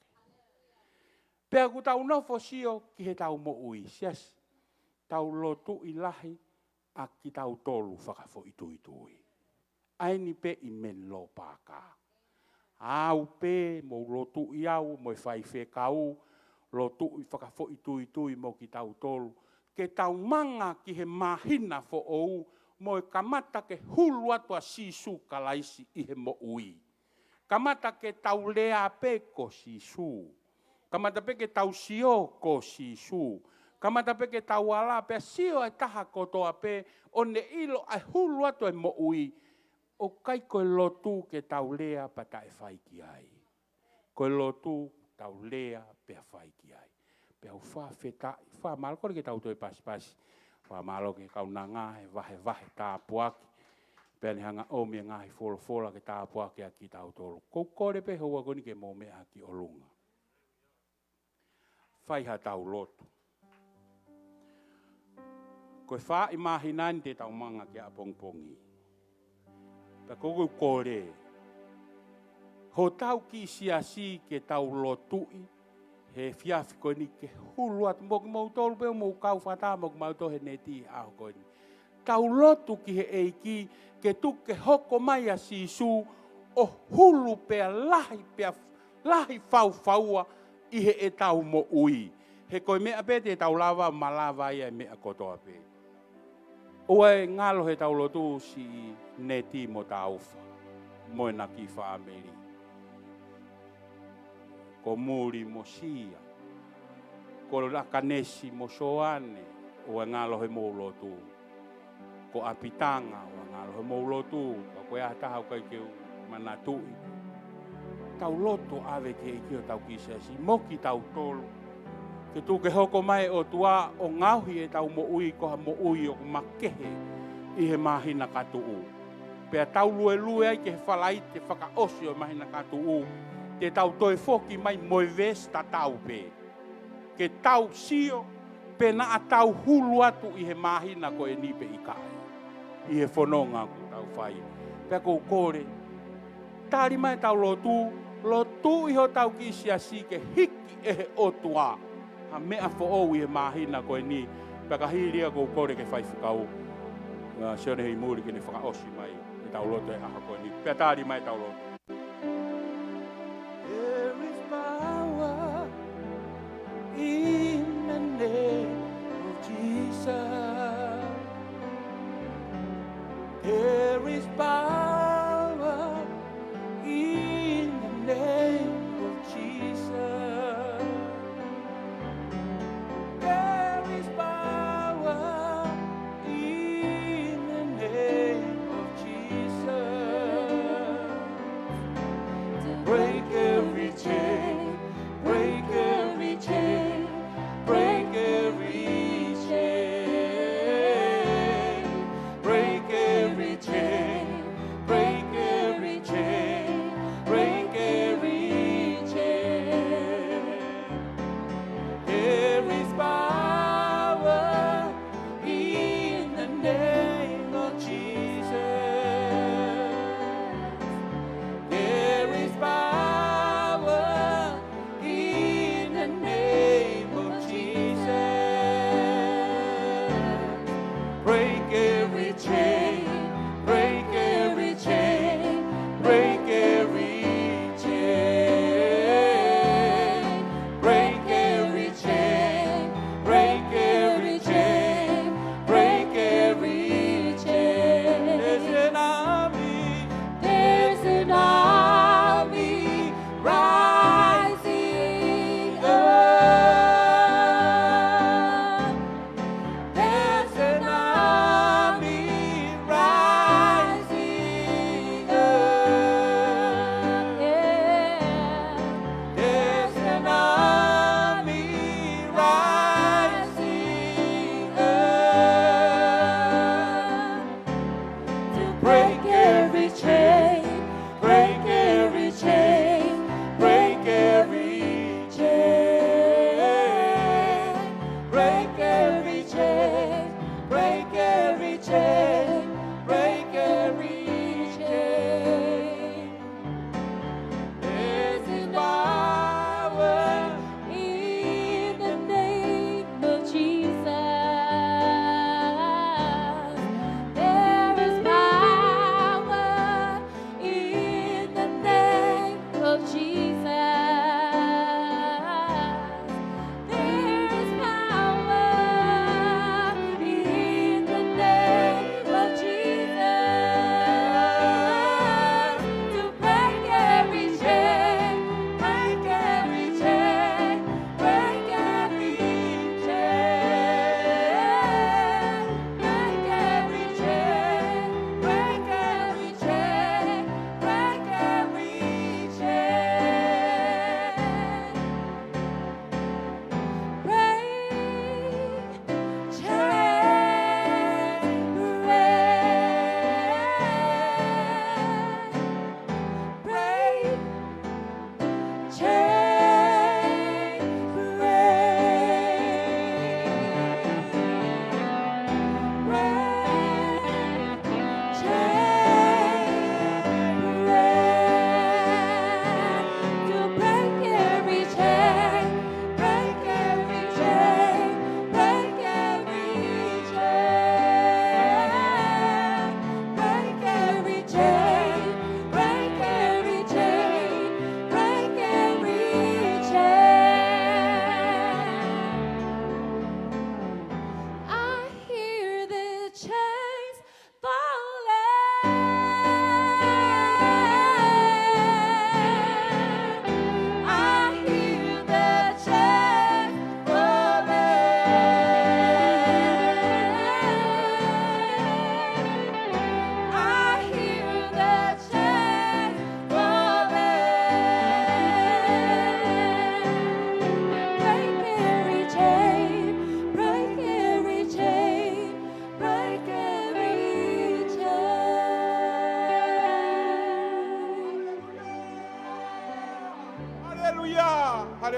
Pea ʻoku tau nofo sio ki heʻetau moʻui, siasi, tau lotuʻi lahi ʻa kitautolu fakafoʻituitui. ʻA eni pē ʻi Menlo Park. Au pē, mou lotuʻi au mo e faifekau, lotuʻi fakafoʻituitui mo kitautolu, ke tau manga ki he māhina foʻou, mo e kamata ke hulu atu ʻa Sīsū Kalaisi ʻi he moʻui. Kamata ke tau lea pē ko Sīsū. Kamata pē ke tau sio ko Sīsū. Kamata pē ke tau ala pea sio ʻa e taha kotoa pē ʻo ne ʻilo ʻa e hulu atu ʻa e moʻui. ʻOku ʻikai ko e lotu ke tau lea pea taʻe fai ki ai. Ko e lotu tau lea pea fai ki ai. Pea u fakafetaʻi, fakamālō, kole ke tau toe pasipasi. Fakamālō ki he kaunanga he vahevahe tāpuaki. Pea ne hanga ʻomi e ngaahi folofola ke tāpuakiʻi kitautolu. Ko u kole pē he ʻaho ko eni ke mou meʻa ki ʻolunga. Fai haʻatau lotu. Ko e fā ʻi māhina ni te tau manga ki ʻapongipongi. Pea ko u kole hotau kiʻi siasi ke tau lotuʻi he efiafi ko eni ke hulu atu mo kimoutolu pē ʻoku mou kau fakataha mo kimautolu he neti he ʻaho ko eni. Tau lotu ki he ʻEiki ke tuku ke hoko mai ʻa Sīsū ʻo hulu pea lahi pea lahi faufaua ʻi heʻetau moʻui. He ko e meʻa pē te tau lava, malava ia e meʻa kotoa pē. ʻOua ʻe ngalo heʻetau lotu siʻi Neti mo Taufa mo ʻena kiʻi fāmili. Ko Muli mo Sia. Ko Lakanesi mo Soane, ʻoua ʻe ngalo heʻemou lotu. Ko ʻApitanga, ʻoua ʻe ngalo heʻemou lotu, ka ko e ʻaho ʻe taha ʻoku ʻikai ke u manatuʻi. Tau lotu ʻave ki he ʻEiki hotau kiʻi siasi, mo kitautolu. Ke tuku ke hoko mai ʻOtua ʻo ngaohi ʻetau moʻui ko ha moʻui ʻoku makehe ʻi he māhina ka tuʻu. Pea tau luelue ai ki he Falaite fakaʻosi ʻo e māhina ka tuʻu, te tau toe foki mai mo e veesi tatau pē. Ke tau sio pe naʻa tau hulu atu ʻi he māhina ko eni pe ʻikai ʻi he fononga ʻoku tau fai. Pea ko u kole, tali mai ʻetau lotu, lotuʻi hotau kiʻi siasi ke hiki ʻe he ʻOtua ha meʻa foʻou ʻi he māhina ko eni. Pea ka hili ia ko u kole ki he faifekau, ʻa, Sione Heimuli ke ne fakaʻosi mai ʻetau lotu he ʻaho ko eni. Pea tali mai ʻetau lotu. There is power in the name of Jesus. There is power.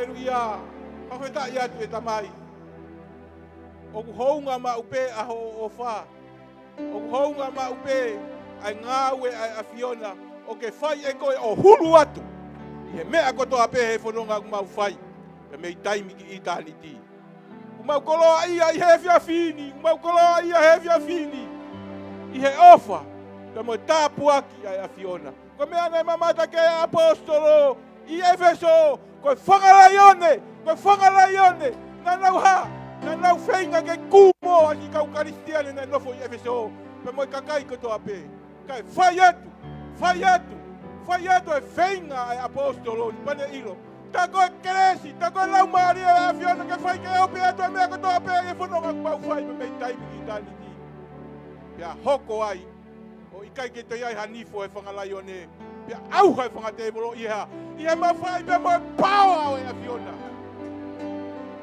Haleluia. Fakafetaʻi atu ʻe Tamai. ʻOku hounga maʻu pē ʻa hoʻo ʻofa. ʻOku hounga maʻu pē ʻa e ngāue ʻa e ʻAfiona ʻoku ke fai ʻe koe ʻo hulu atu ʻi he meʻa kotoa pē he fononga ʻoku mau fai, pea mei taimi ki ʻitāniti. ʻOku mau koloaʻia ʻi he efiafi ni, ʻoku mau koloaʻia he efiafi ni ʻi he ʻofa pea mo e tāpuaki ʻa e ʻAfiona. Ko e meʻa naʻe mamata ki ai ʻa e ʻaposetolo ʻi ʻEfesō, ko e fanga laione, ko e fanga laione. Naʻa nau hā, naʻa nau feinga ke kumo ʻa e kau Kalisitiane naʻe nofo ʻi ʻEfesō pea mo e kakai kotoa pē. Kae fai atu, fai atu, fai atu e feinga ʻa e ʻaposetolo ni pea ne ʻilo. Tā ko e kelesi, tā ko e laumālie ʻa e ʻAfiona ke fai ke ope atu e meʻa kotoa pē ʻi he fononga ʻoku mau fai pea mei taimi ki ʻitāniti. Pea hoko ai ʻo ʻikai ke toe ʻi ai ha nifo ʻo e fanga laione, pea ʻauha e fanga tēvolo ʻi he hā? ʻI he mafai pea mo e paoa ʻo e ʻAfiona.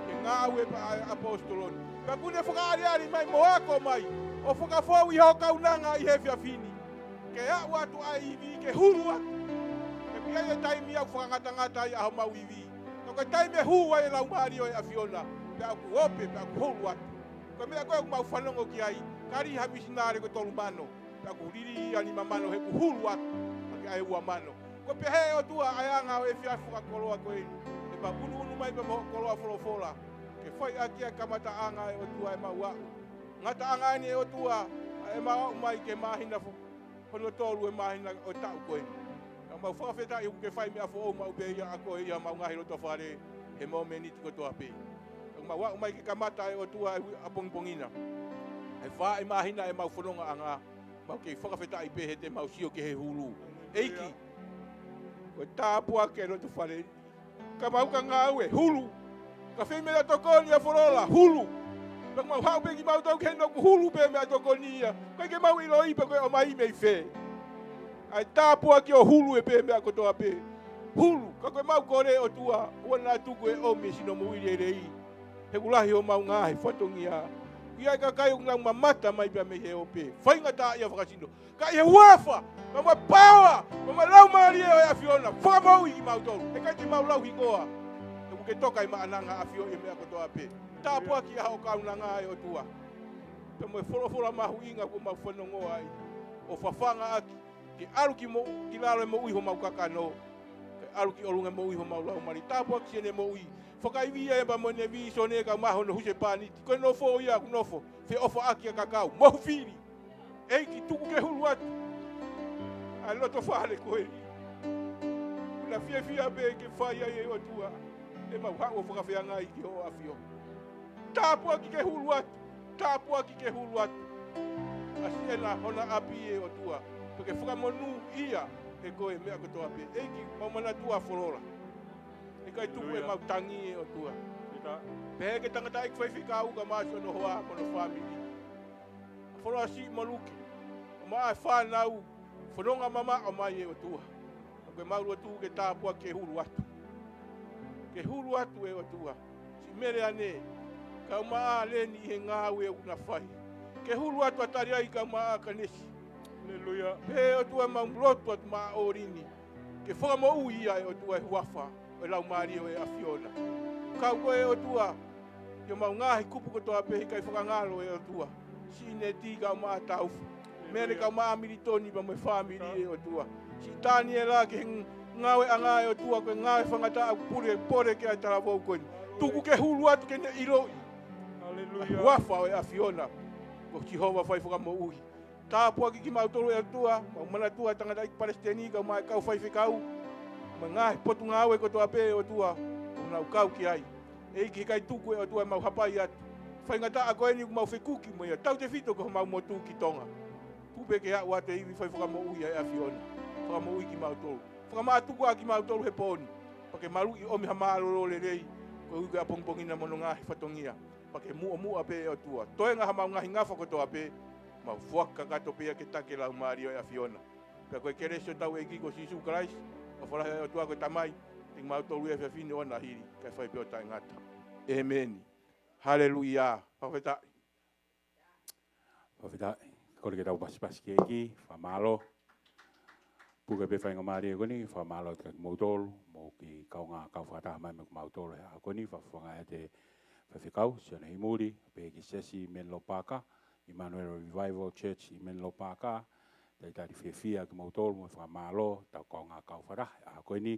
Ke ngāue pē ʻa e ʻaposetolo ni. Pea ʻoku ne fakaʻaliʻali mai mo ako mai ʻo fakafou ʻi hoʻo kaunanga ʻi he efiafi ni. Ke aʻu atu ʻa e ivi ke hulu atu. He ʻoku ʻi ai e taimi ʻoku fakangatangata ai ʻa homau ivi. Ka ko e taimi ʻe hū ai e laumālie ʻo e ʻAfiona, pea ʻoku ope, pea ʻoku hulu atu. Ko e meʻa ko ē ʻoku mau fanongo ki ai, kali ha misinale ko e tolu mano, pea ʻoku liliu ʻa e nima mano he ʻoku hulu atu ʻaki ʻa e ua mano. Ko e pehē ʻOtua ʻa e anga ʻo e efiafi fakakoloa ko eni. ʻE mau ʻunuʻunu mai pea mo hoʻo koloa folofola ke fai ʻaki ʻa e kamataʻanga ʻe ʻOtua ʻemau aʻu. Ngataʻanga eni ʻe ʻOtua ʻa ʻemau aʻu mai ki he māhina fo- hono tolu ʻo e māhina ʻo e taʻu ko eni. Ka mau fakafetaʻi ʻoku ke fai meʻa foʻou maʻu pē ia ʻa koe ʻi homau ngaahi loto fale he momeniti kotoa pē. Ka mau aʻu mai ke kamata ʻe ʻOtua e ʻapongipongi na, ʻe fā e māhina ʻemau fonongaʻanga, mau kei fakafetaʻi pē he te mau sio ki he hulu. ʻEiki, ko e tāpuaki e loto fale ni. Ka mau ka ngāue, hulu. Ka fai meʻatokoni ʻa Folola, hulu. Pea mau haʻu pē kimautolu ki heni ʻoku hulu pē meʻatokoni ia. ʻIkai ke mau ʻiloʻi pe ko e ʻomai mei fē ʻa e tāpuaki ʻo hulu ʻe pē meʻa kotoa pē. Hulu, ka ko ʻemau kole ʻOtua, ʻoua naʻa tuku ʻe ʻomi e sino moʻui lelei. He ʻoku lahi homau ngaahi fatongia. ʻI ai e kakai ʻoku nau mamata mai pea mei he ope. Faingataʻaʻia fakasino. Ka ʻi he huafa, pea mo e paoa, pea mo e laumālie ʻo e ʻAfiona, fakamoʻui kimautolu. ʻE ʻikai te mau lau hingoa. He ʻoku ke toka ʻi maʻananga ʻafioʻi e meʻa kotoa pē. Tāpuaki ʻa hoʻo kaunanga ʻe ʻOtua. Pea mo e folofola mahuʻinga ʻoku mau fanongo ai. ʻO fafanga ʻaki, ke ʻalu ki mo-, ki lalo e moʻui homau kakano. Ke ʻalu ki ʻolunga e moʻui homau laumālie. Tāpuaki siʻene moʻui. Fakaivia e pea mo ʻene vīsone kae ʻumaʻā hono husepāniti. Ko e nofo ia ʻoku nofo feʻofaʻaki ʻa e kakau. Mo e fili. ʻEiki, tuku ke hulu atu ʻa e loto fale ko eni. ʻOku na fiefia pē ke fai ai ʻe ʻOtua ʻemau haʻu ʻo fakafeangai ki hoʻo ʻafio. Tāpuaki ke hulu atu, tāpuaki ke hulu atu ʻa siʻena hona ʻapi ʻe ʻOtua. Pea ke fakamonūʻia ʻe koe e meʻa kotoa pē. ʻEiki, mau manatua Folola. ʻIkai tuku ʻemau tangi ʻe ʻOtua. Pea ke tangataʻeiki faifekau kae ʻumaʻā siʻono hoa mo hono fāmili. ʻA Folola siʻi mo Luke, ʻumaʻā e fānau, fononga mamaʻo mai ʻe ʻOtua. Ka ko ʻemau lotu ke tāpuaki ke hulu atu. Ke hulu atu ʻe ʻOtua. Siʻi Mele ʻAne, kae ʻumaʻā Leni ʻi he ngāue ʻoku na fai. Ke hulu atu ʻa Taliai kae ʻumaʻā Kanesi. Haleluia. Pea ʻe ʻOtua mau lotu atu maʻa ʻOlini. Ke fakamoʻui ia ʻe ʻOtua ʻi he huafa ʻo e laumālie ʻo e ʻAfiona. Kau koe ʻe ʻOtua ʻi homau ngaahi kupu kotoa pē he ʻikai fakangalo ʻe ʻOtua. Siʻi Neti kae ʻumaʻā Taufa. Mele kae ʻumaʻā Militoni pea mo e fāmili ʻe ʻOtua. Siʻi Taniela ki he ngāueʻanga ʻe ʻOtua ko e ngāue faingataʻa ʻoku pule pole ki ai e talavou ko eni. Tuku ke hulu atu ke ne ʻiloʻi. Haleluia. Huafa ʻo e ʻAfiona. Ko Sihova fai fakamoʻui. Tāpuaki kimautolu ʻe ʻOtua, mau manatua tangataʻeiki palesiteni kae ʻumaʻā e kau faifekau. Mo e ngaahi potungāue kotoa pē ʻe ʻOtua, ʻoku nau kau ki ai. ʻEiki, ʻikai tuku ʻe ʻOtua ʻemau hapai atu. Faingataʻa ko eni ʻoku mau fekuki mo ia, tautefito ko homau motu ki Tonga. Tuku pē ke aʻu atu e ivi fai fakamoʻui ʻa e ʻAfiona. Fakamoʻui kimautolu. Fakamātuku ʻa kimautolu he pō ni. Pea ke maluʻi ʻomi ha mālōlō lelei. Koeʻuhi ko e ʻapongipongi na mo hono ngaahi fatongia. Pea ke muʻomuʻa pē ʻe ʻOtua. Toenga hamau ngaahi ngafa kotoa pē. Mau foaki kakato pē ia ke taki e laumālie ʻo e ʻAfiona. Pea ko e kelesi ʻo hotau ʻEiki ko Sīsū Kalaisi, ʻofa lahi ʻa e ʻOtua ko e Tamai, ʻiate kimautolu ʻi he efiafi ni ʻo ʻoua naʻa hili, kae fai pē ʻo taʻengata. ʻĒmeni. Haleluia. Fakafetaʻi. Fakafetaʻi. Kole ke tau pasipasi ki he ʻEiki, fakamālō. Puke pē faingamālie ko eni, fakamālō atu kia kimoutolu, mo e kiʻi kaungā kau fakataha mai mo kimautolu he ʻaho ko eni, fakafofongaʻi ʻe he faifekau, Sione Himuli, pehē ki he Siasi Menlo Park, Emmanuel Revival Church ʻi Menlo Park, talitali fiefia kimoutolu, mo e fakamālō, ʻetau kaungā kau fakataha he ʻaho ko eni,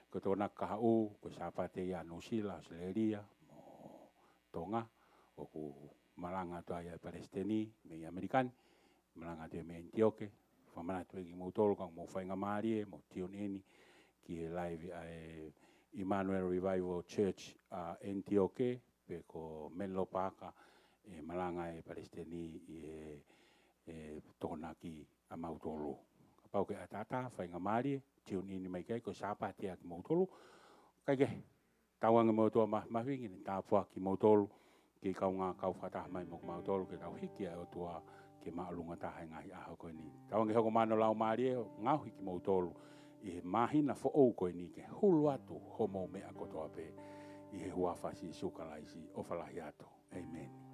ko e Tokonaki kahaʻu, ko e Sāpate ia ʻa Nuʻusila, ʻAositelēlia, mo Tonga, ʻoku malanga atu ai ʻa e Palesiteni, mei ʻAmelika ni, malanga atu ia mei ʻEnitioke, fakamanatu atu kiate kimoutolu, kuo mou faingamālie, mo tune in, ki he live ʻa e Emmanuel Revival Church ʻa ʻEnitioke, pe ko Menlo Park, ʻe malanga ʻa e Palesiteni ʻi he, ʻe Tokonaki ʻamautolu. Kapau ʻoku ke ʻataʻatā, faingamālie, tune in mai ki ai, ko e Sāpate ia kimoutolu. Kae kehe, tauange mo e ʻOtua Māfimafi ke ne tāpuaki kimoutolu, kiʻi kaungā kau fakataha mai mo kimautolu, ke tau hiki ʻa e ʻOtua ke māʻolunga taha he ngaahi ʻaho ko eni. Tauange hoko mai ʻa hono Laumālie ʻo ngaohi kimoutolu ʻi he māhina foʻou ko eni ke hulu atu homou meʻa kotoa pē, ʻi he huafa ʻo Sīsū Kalaisi, ʻofa lahi atu. ʻĒmeni.